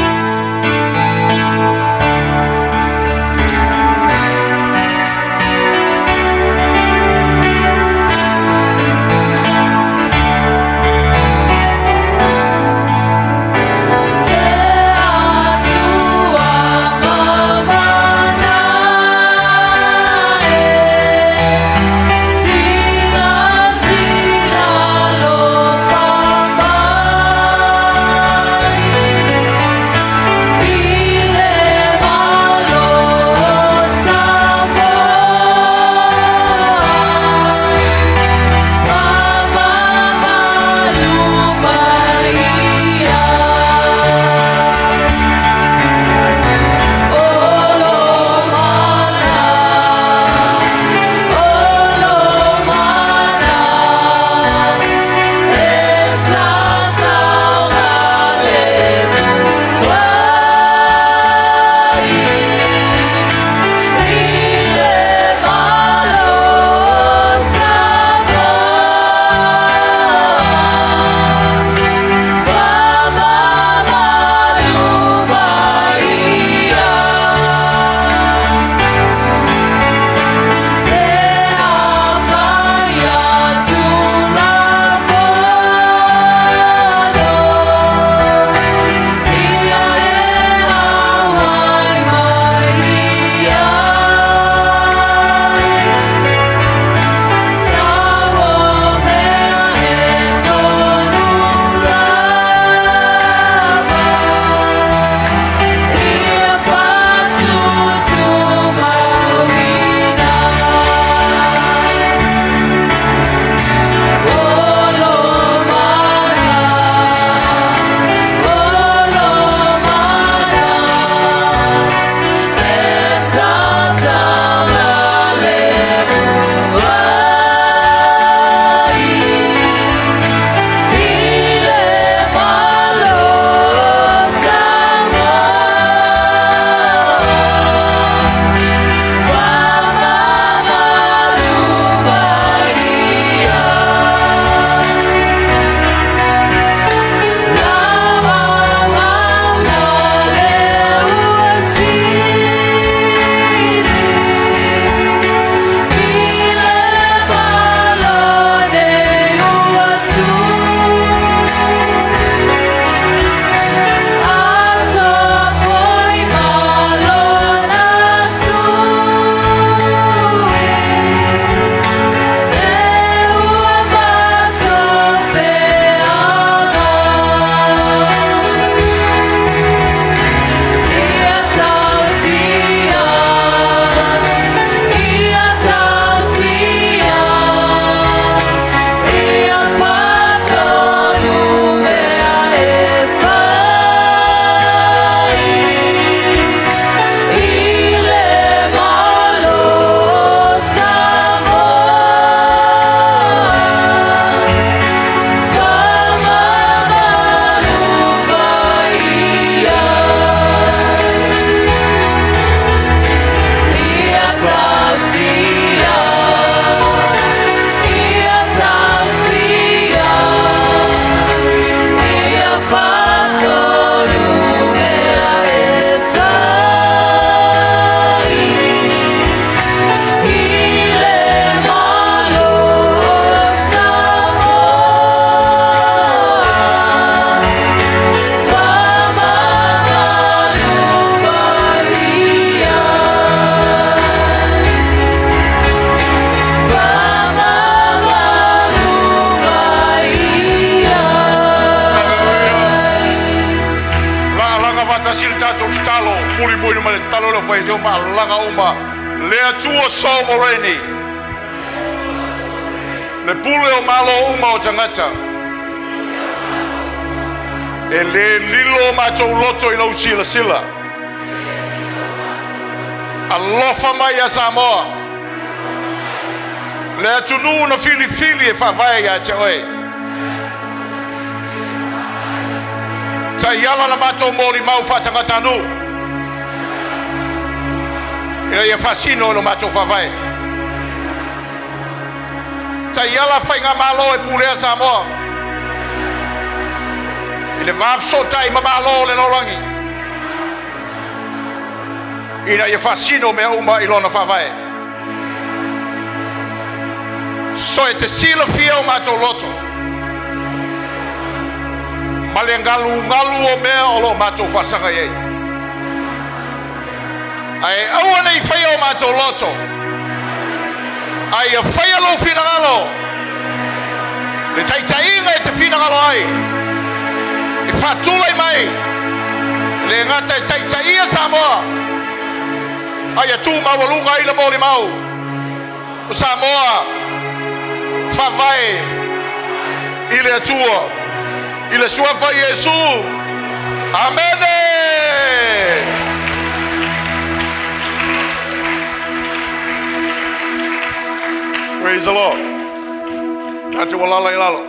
faatasi le tatou tatalo, mulimuli mai le tatalo lea ua fai e maalaga uma le Atua sovereign, le pule o malo uma o tagata. E lē lilo o matou loto i lau silasila. Alofa mai ia Samoa, le atunuu na filifili e faavae ia te oe. Taiala la matou molimau faatagatanuu ina ia faasino i lo matou faavae. Taiala faigamalo e pulea Samoa i le vafesootai ma malo o le lalolagi ina ia faasino mea uma i lona faavae. So e te silafia o matou loto ma le galugalu o mea o lo o matou faasaga i ai. Ae aua ne i faia o matou loto, a ia faia lou finagalo, le taitaiga e te finagalo ai, e faatulai mai, le gata e taitaia Samoa, a ia tu maualuga ai le molimau o Samoa faavae i le Atua, i le suafa Iesu. Amene! Praise the Lord. Tatou alala i lalo.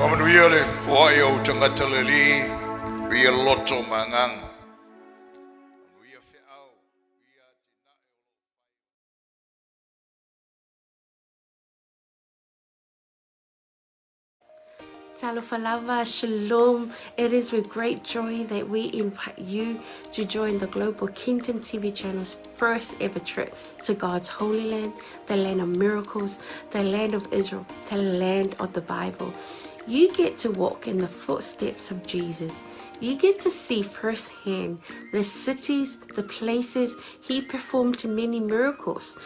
Faamanuia le foai o tagata le Alii, ia loto ma agaga. Manuia feau, ia atinae o lo o fai. Talofa lava, shalom. It is with great joy that we invite you to join the Global Kingdom TV channel's first ever trip to God's Holy Land, the land of miracles, the land of Israel, the land of the Bible. You get to walk in the footsteps of Jesus. You get to see firsthand the cities, the places he performed many miracles.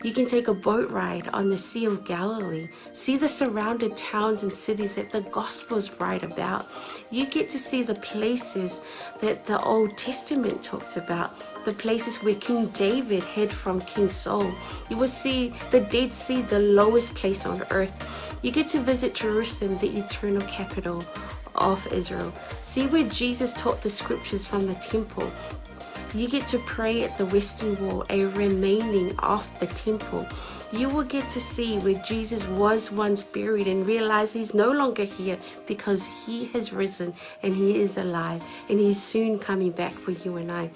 You can take a boat ride on the Sea of Galilee, see the surrounded towns and cities that the Gospels write about. You get to see the places that the Old Testament talks about, the places where King David hid from King Saul. You will see the Dead Sea, the lowest place on earth. You get to visit Jerusalem, the eternal capital of Israel. See where Jesus taught the scriptures from the temple. You get to pray at the Western Wall, a remaining of the temple. You will get to see where Jesus was once buried and realize he's no longer here because he has risen and he is alive and he's soon coming back for you and I.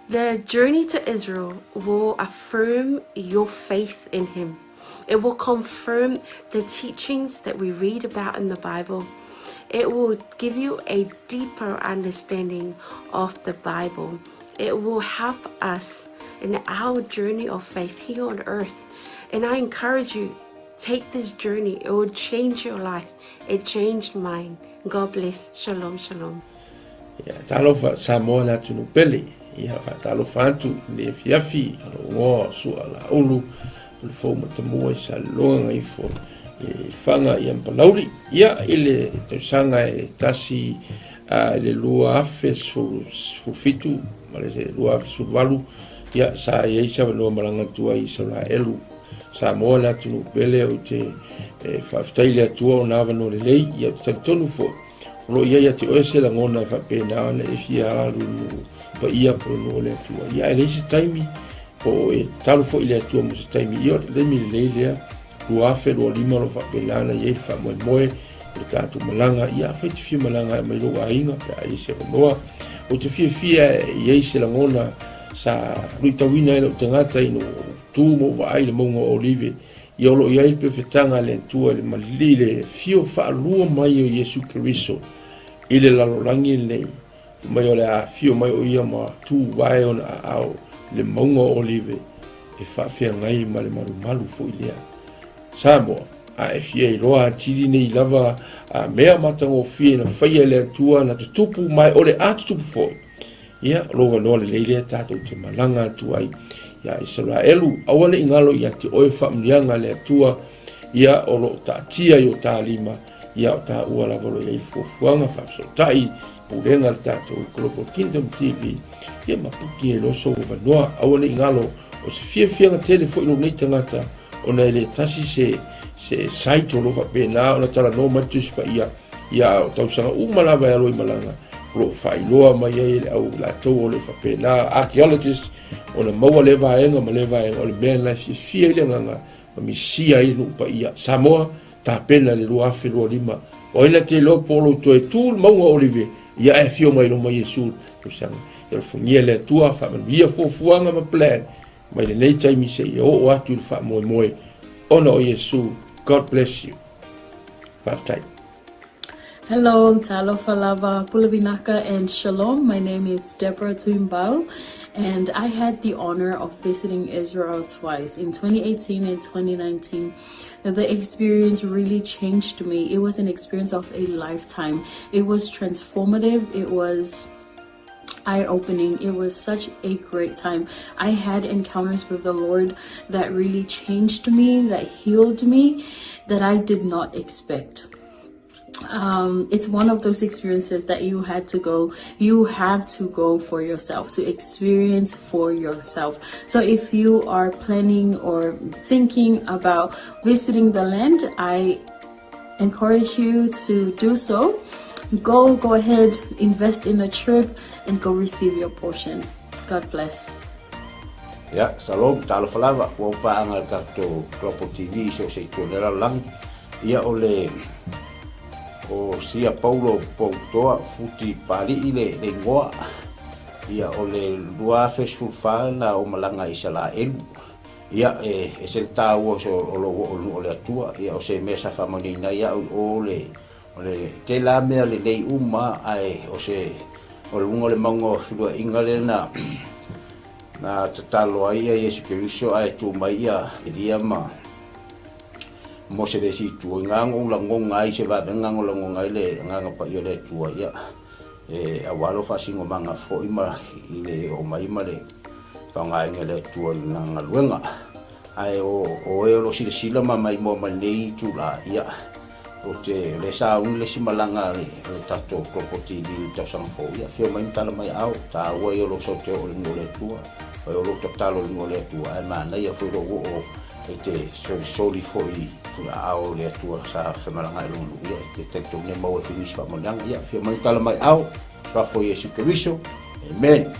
The journey to Israel will affirm your faith in him. It will confirm the teachings that we read about in the Bible. It will give you a deeper understanding of the Bible. It will help us in our journey of faith here on earth. And I encourage you, take this journey. It will change your life. It changed mine. God bless. Shalom, shalom. Ia, talofa Samoa le atunuu pele. Ia, faatalofa atu i le afiafi a lou igoa o Sua Laulu, o le fou matamua i Saleloga Gagaifo i Lefaga ia ma Palauli. Ia, i le tausaga e tasi i le 2017 ma le 2018, ia, sa i ai se avanoa malaga atu ai i Isaraelu. Samoa le atunuu pele, ou te faafetai i le Atua ona avanoa lelei, ia, ou te talitonu foi, O lo o i ai ia te oe se lagona e faapena ona e fia alu i nuu paia po o le nuu o le Atua. Ia, ae leai se taimi, po o e tatalo foi i le Atua mo se taimi. Ia, o le taimi lelei lea, 2025 o lo o faapena ona i ai le faamoemoe o le tatou malaga. Ia, afai e te fia malaga e aumai lou aiga pe a i ai se avanoa. Ou te fiafia e i ai se lagona sa luitauina ai lou tagata ina ua ou tu ma ou vaai i le mauga o Olive. Ia o lo o i ai le pefetaga a le Atua i le malili le afio faalua mai o Iesu Keriso i le lalolagi lenei, fai mai o le a afio mai o ia ma tuvae ona aao i le mauga o Olive e faafeagai ma le malumalu foi lea. Samoa, a e fia iloa atili nei lava a mea matagofie na faia e le Atua na tutupu ma o le a tutupu foi, Ia, o lou avanoa lelei lea tatou te malaga atu ai ia Isaraelu. Aua ne i galo ia te oe faamanuiaga a le Atua, ia o lo o taatia i o ta lima, ia o taua lava o lo o i ai le fuafuaga faafesootai pulega a le tatou Global Kingdom TV, ia ma puki ai loa sou avanoa. Aua ne i galo, o se fiafiaga tele foi lou nei tagata, ona e le tasi se, se site o lo o faapena ona talanoa mai le Tusi Paia, Ia, o tausaga uma lava e alo i malaga, o lo o faailoa mai ai e le au latou o lo o faapena, archaeologists, ona maua lea vaega ma lea vaega, o le mea lena e fiafia ai le agaga ma misia ai le nuu paia. Samoa, tapena i le 2025, o ai na te iloa po o lou toe tu le mauga o Olive, ia ae afio mai loma Iesu i le tausaga. Ia alofagia le Atua, faamanuia fuafuaga ma plan mai lenei taimi seia oo atu i le faamoemoe ona o Iesu. God bless you. Faafetai. Hello, talofa lava, pule vinaka and shalom. My name is Deborah Tuimbau and I had the honor of visiting Israel twice in 2018 and 2019. The experience really changed me. It was an experience of a lifetime. It was transformative. It was eye-opening. It was such a great time. I had encounters with the Lord that really changed me, that healed me, that I did not expect. It's one of those experiences that you had to go, you have to go for yourself, to experience for yourself. So if you are planning or thinking about visiting the land, I encourage you to do so. Go, go ahead, invest in a trip and go receive your portion. God bless. Ia, shalom, talofa lava, ua ou paaga i le tatou Global TV i so o se itu o le lalolagi. Ia, o le, o Sia Paulo Poutoa Futi Pali'i le, le igoa. Ia, o le 2014 na ou malaga i Isalaelu. Ia, e ese le taua o lou oo i le nuu o le Atua. Ia, o se mea sa faamanuiaina ai au i o le, O le tele lava mea lelei uma ae o se o luga o le mauga o feluaiga lea na na tatalo ai ia Iesu Keriso ae tu mai ia Elia ma Mose le isi itu. I nga ou lagoga ai se vavega na lagoga ai le Agaga Paia o le Atua ia e aua lou faasinomaga foi ma i le oo mai ma le faaaogaina e le Atua i lana galuega. Ae o o e o lo o silasila ma maimoa mai lenei itula ia Ou te le sauni le isi malaga a le tatou Global TV i le tausaga fou. Ia, afio mai ma tala mai aao, taua ia o lou sau te oo i le nuu o le Atua. Fai o lou tatalo i le nuu o le Atua, ae manaia foi lou oo e te solisoli foi I aao o le Atua sa femalagaai i lona nuu, ia e te talitonu e maua ai foi nisi faamanuiaga. Ia, afio mai tala mai ao, suafa o Iesu Keriso. Amen.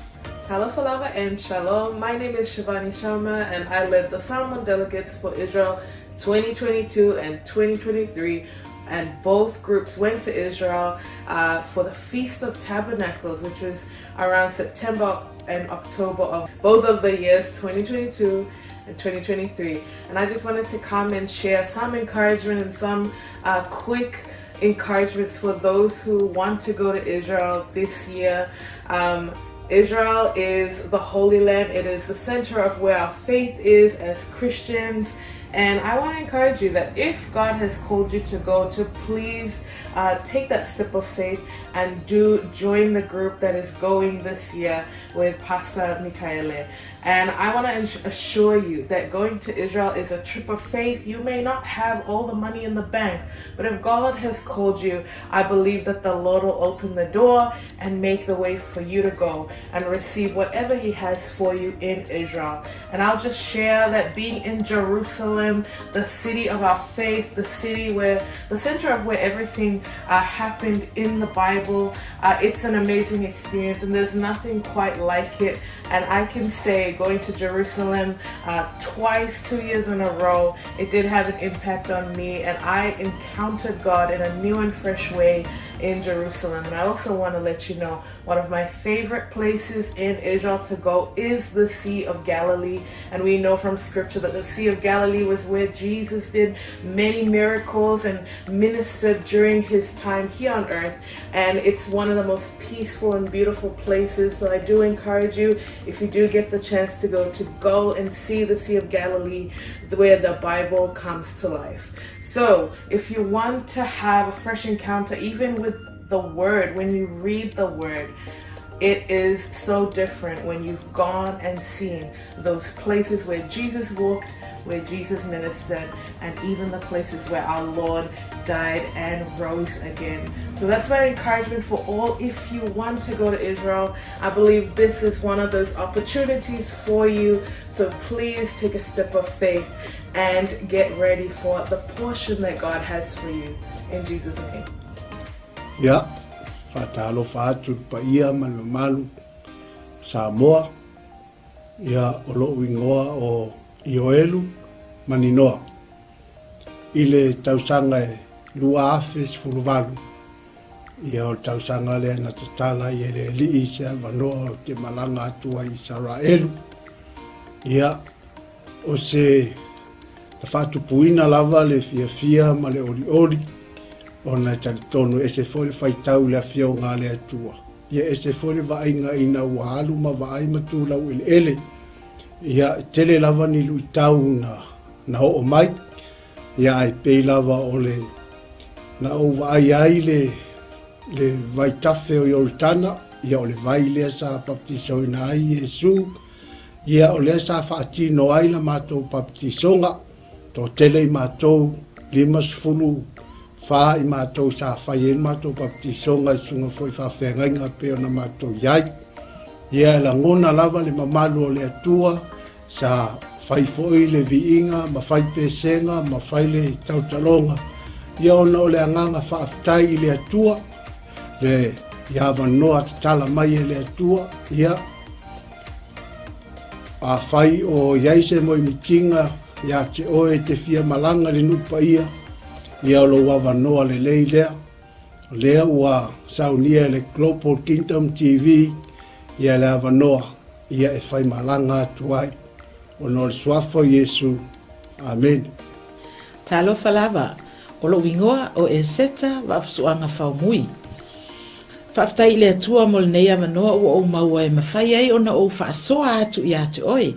Talofa lava and shalom. My name is Shivani Sharma and I led the Samoan delegates for Israel 2022 and 2023 and both groups went to Israel uh, for the Feast of Tabernacles, which was around September and October of both of the years 2022 and 2023. And I just wanted to come and share some encouragement and some uh, quick encouragements for those who want to go to Israel this year. Um, Israel is the Holy Land. It is the center of where our faith is as Christians. And I want to encourage you that if God has called you to go, to please uh, take that step of faith and do join the group that is going this year with Pastor Mikaele. And I want to assure you that going to Israel is a trip of faith. You may not have all the money in the bank, but if God has called you, I believe that the Lord will open the door and make the way for you to go and receive whatever He has for you in Israel. And I'll just share that being in Jerusalem, the city of our faith, the city where the center of where everything uh, happened in the Bible, uh, it's an amazing experience, and there's nothing quite like it. And I can say, going to Jerusalem uh, twice, two years in a row, it did have an impact on me, and I encountered God in a new and fresh way in Jerusalem. And I also want to let you know one of my favorite places in Israel to go is the Sea of Galilee. And we know from scripture that the Sea of Galilee was where Jesus did many miracles and ministered during his time here on earth. And it's one of the most peaceful and beautiful places. So I do encourage you, if you do get the chance to go, to go and see the Sea of Galilee where the Bible comes to life. So if you want to have a fresh encounter, even with the Word, when you read the Word, it is so different when you've gone and seen those places where Jesus walked, where Jesus ministered, and even the places where our Lord died and rose again. So that's my encouragement for all. If you want to go to Israel, I believe this is one of those opportunities for you. So please take a step of faith and get ready for the portion that God has for you. In Jesus' name. Ia, faatalofa atu i le paia ma le mamalu o Samoa, ia o lo'u igoa o Ioelu Maninoa. I le tausaga e 2018, ia o le tausaga lea na tatala ai e le Alii se avanoa ou te malaga atu ai i Isaraelu. Ia, O se na faatupuina lava le fiafia ma le olioli, ona e talitonu e ese foi le faitau i le Afioga a le Atua, ia ese foi le vaaiga ina ua alu ma vaai ma tu laueleele. Ia, e tele lava ni luitau na, na oo mai, ia ae pei lava o le na ou vaai ai le, le vaitafe o Ioritana, ia o le vai lea sa baptisoina ai Iesu, Ia, o lea sa faatino ai la matou baptisoga, toatele i matou, 54 i matou sa fai ai le matou baptisoga i susuga foi i faafeagaiga pei ona matou i ai. Ia, e lagona lava le mamalu o le Atua, sa fai foi le viiga ma fai pesega ma fai le tautaloga, ia ona o le agaga faafetai i le Atua, le i avanoa tatala mai e le Atua, ia, Afai o i ai se moemitiga ia te oe e te fia malaga i le nuu paia, ia o lou avanoa lelei lea. O lea ua saunia e le Global Kingdom TV ia le avanoa ia e fai malaga atu ai. Ona o le Suafa o Iesu. Amene. Talofa lava, o lou igoa o Eseta Vaafusuaga Faumui. Faafetai i le Atua mo lenei avanoa ua ou maua e mafai ai ona ou faasoa atu ia te oe,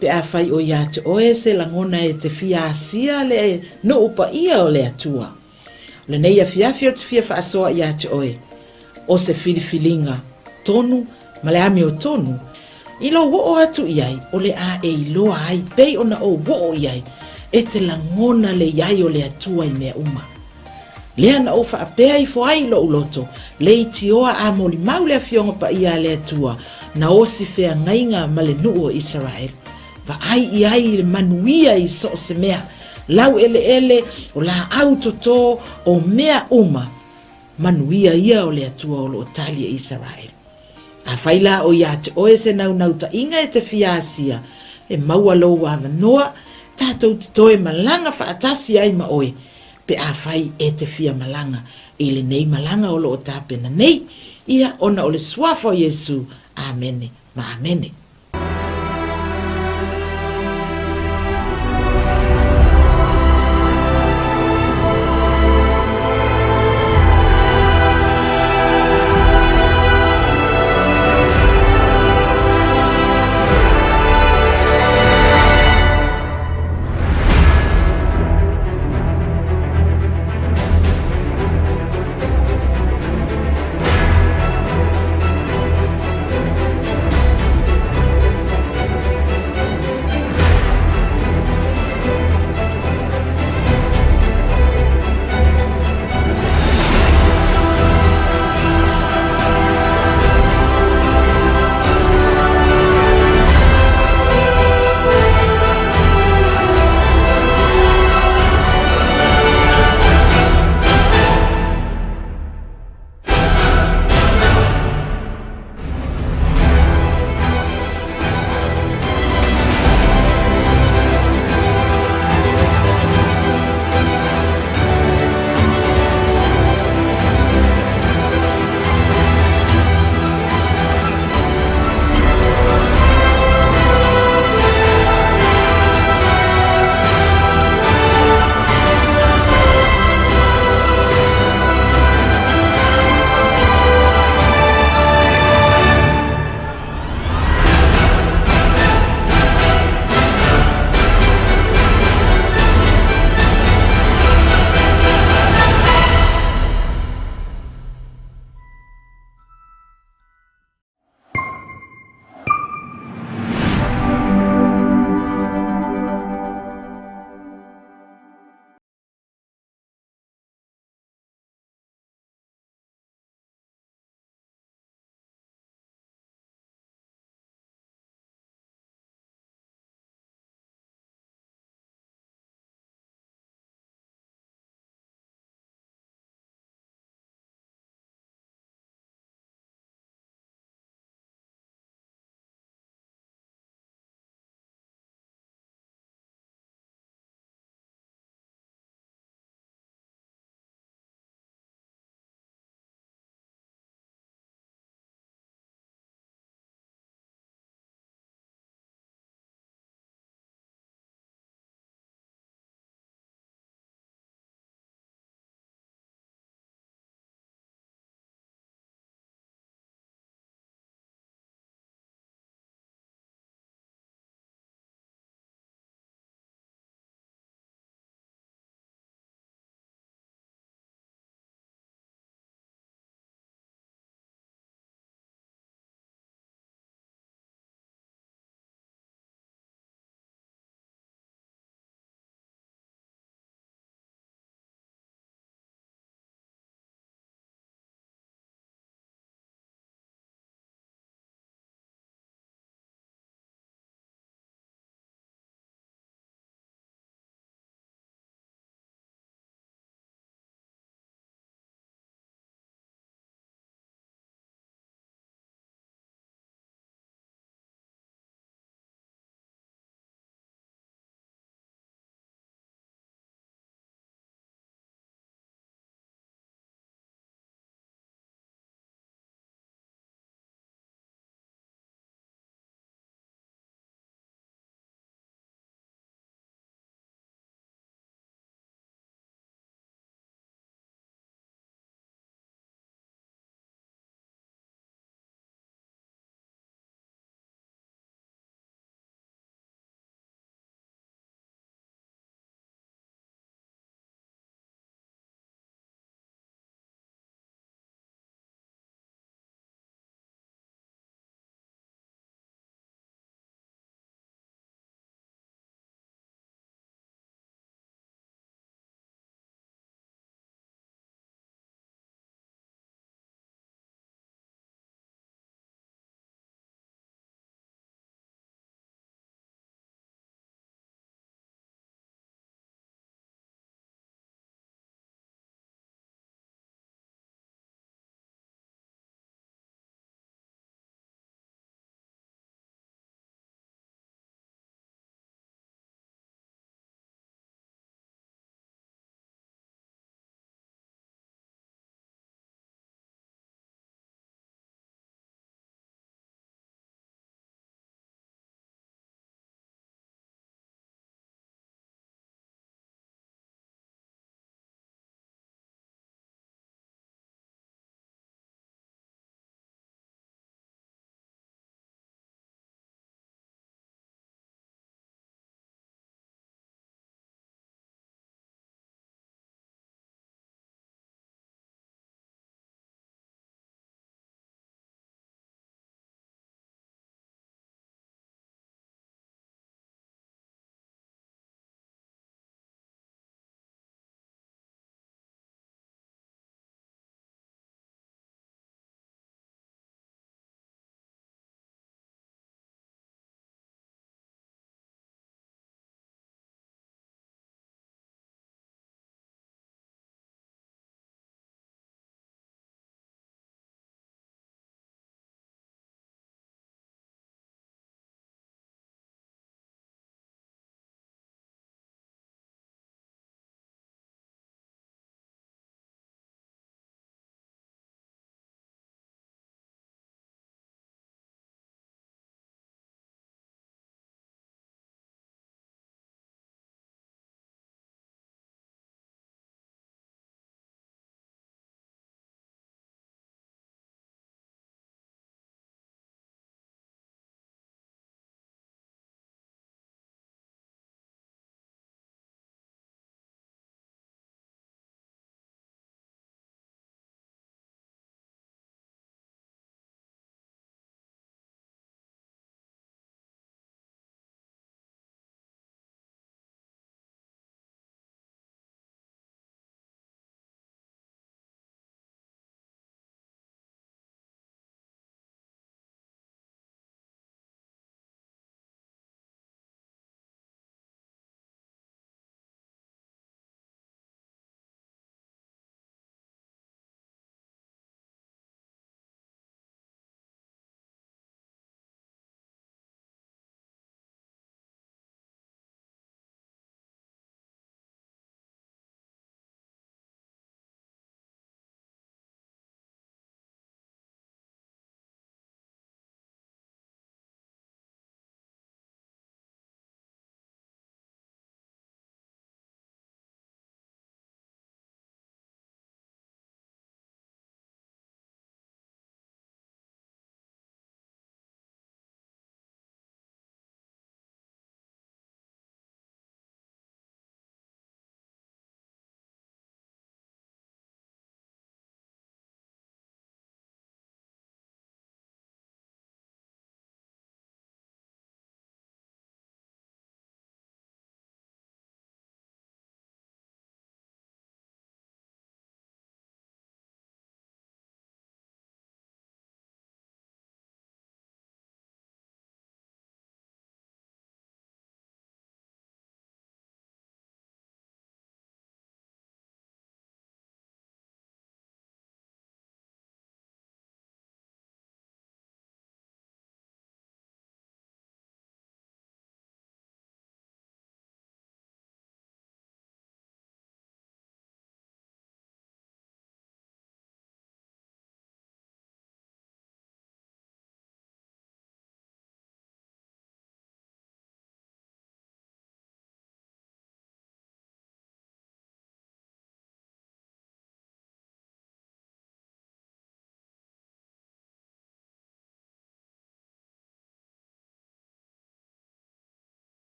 pe afai o ia te oe se lagona e te fia asia le nuu paia o le Atua. O lenei afiafi ou te fia faasoa ia te oe, o se filifiliga tonu ma le amiotonu, i lou oo atu i ai, o le a e iloa ai pei ona ou oo i ai, e te lagona le i ai o le Atua i mea uma. Lea na ou faapea ifo ai i lou loto, leitioa a molimau le Afioga Paia a le Atua, na osi feagaiga ma le nuu o Isaraelu. Vaai i ai i le manuia i so o se mea, laueleele, o laau toto, o mea uma, manuia ia o le Atua o lo o tali e Isaraelu. Afai la o ia te oe se naunautai-ga e te fia asia, e maua lou avanoa, tatou te toe malaga faatasi ai ma oe, pe afai e te fia malaga i lenei malaga o lo o tapena nei, ia ona o le Suafa o Iesu. Amene ma amene.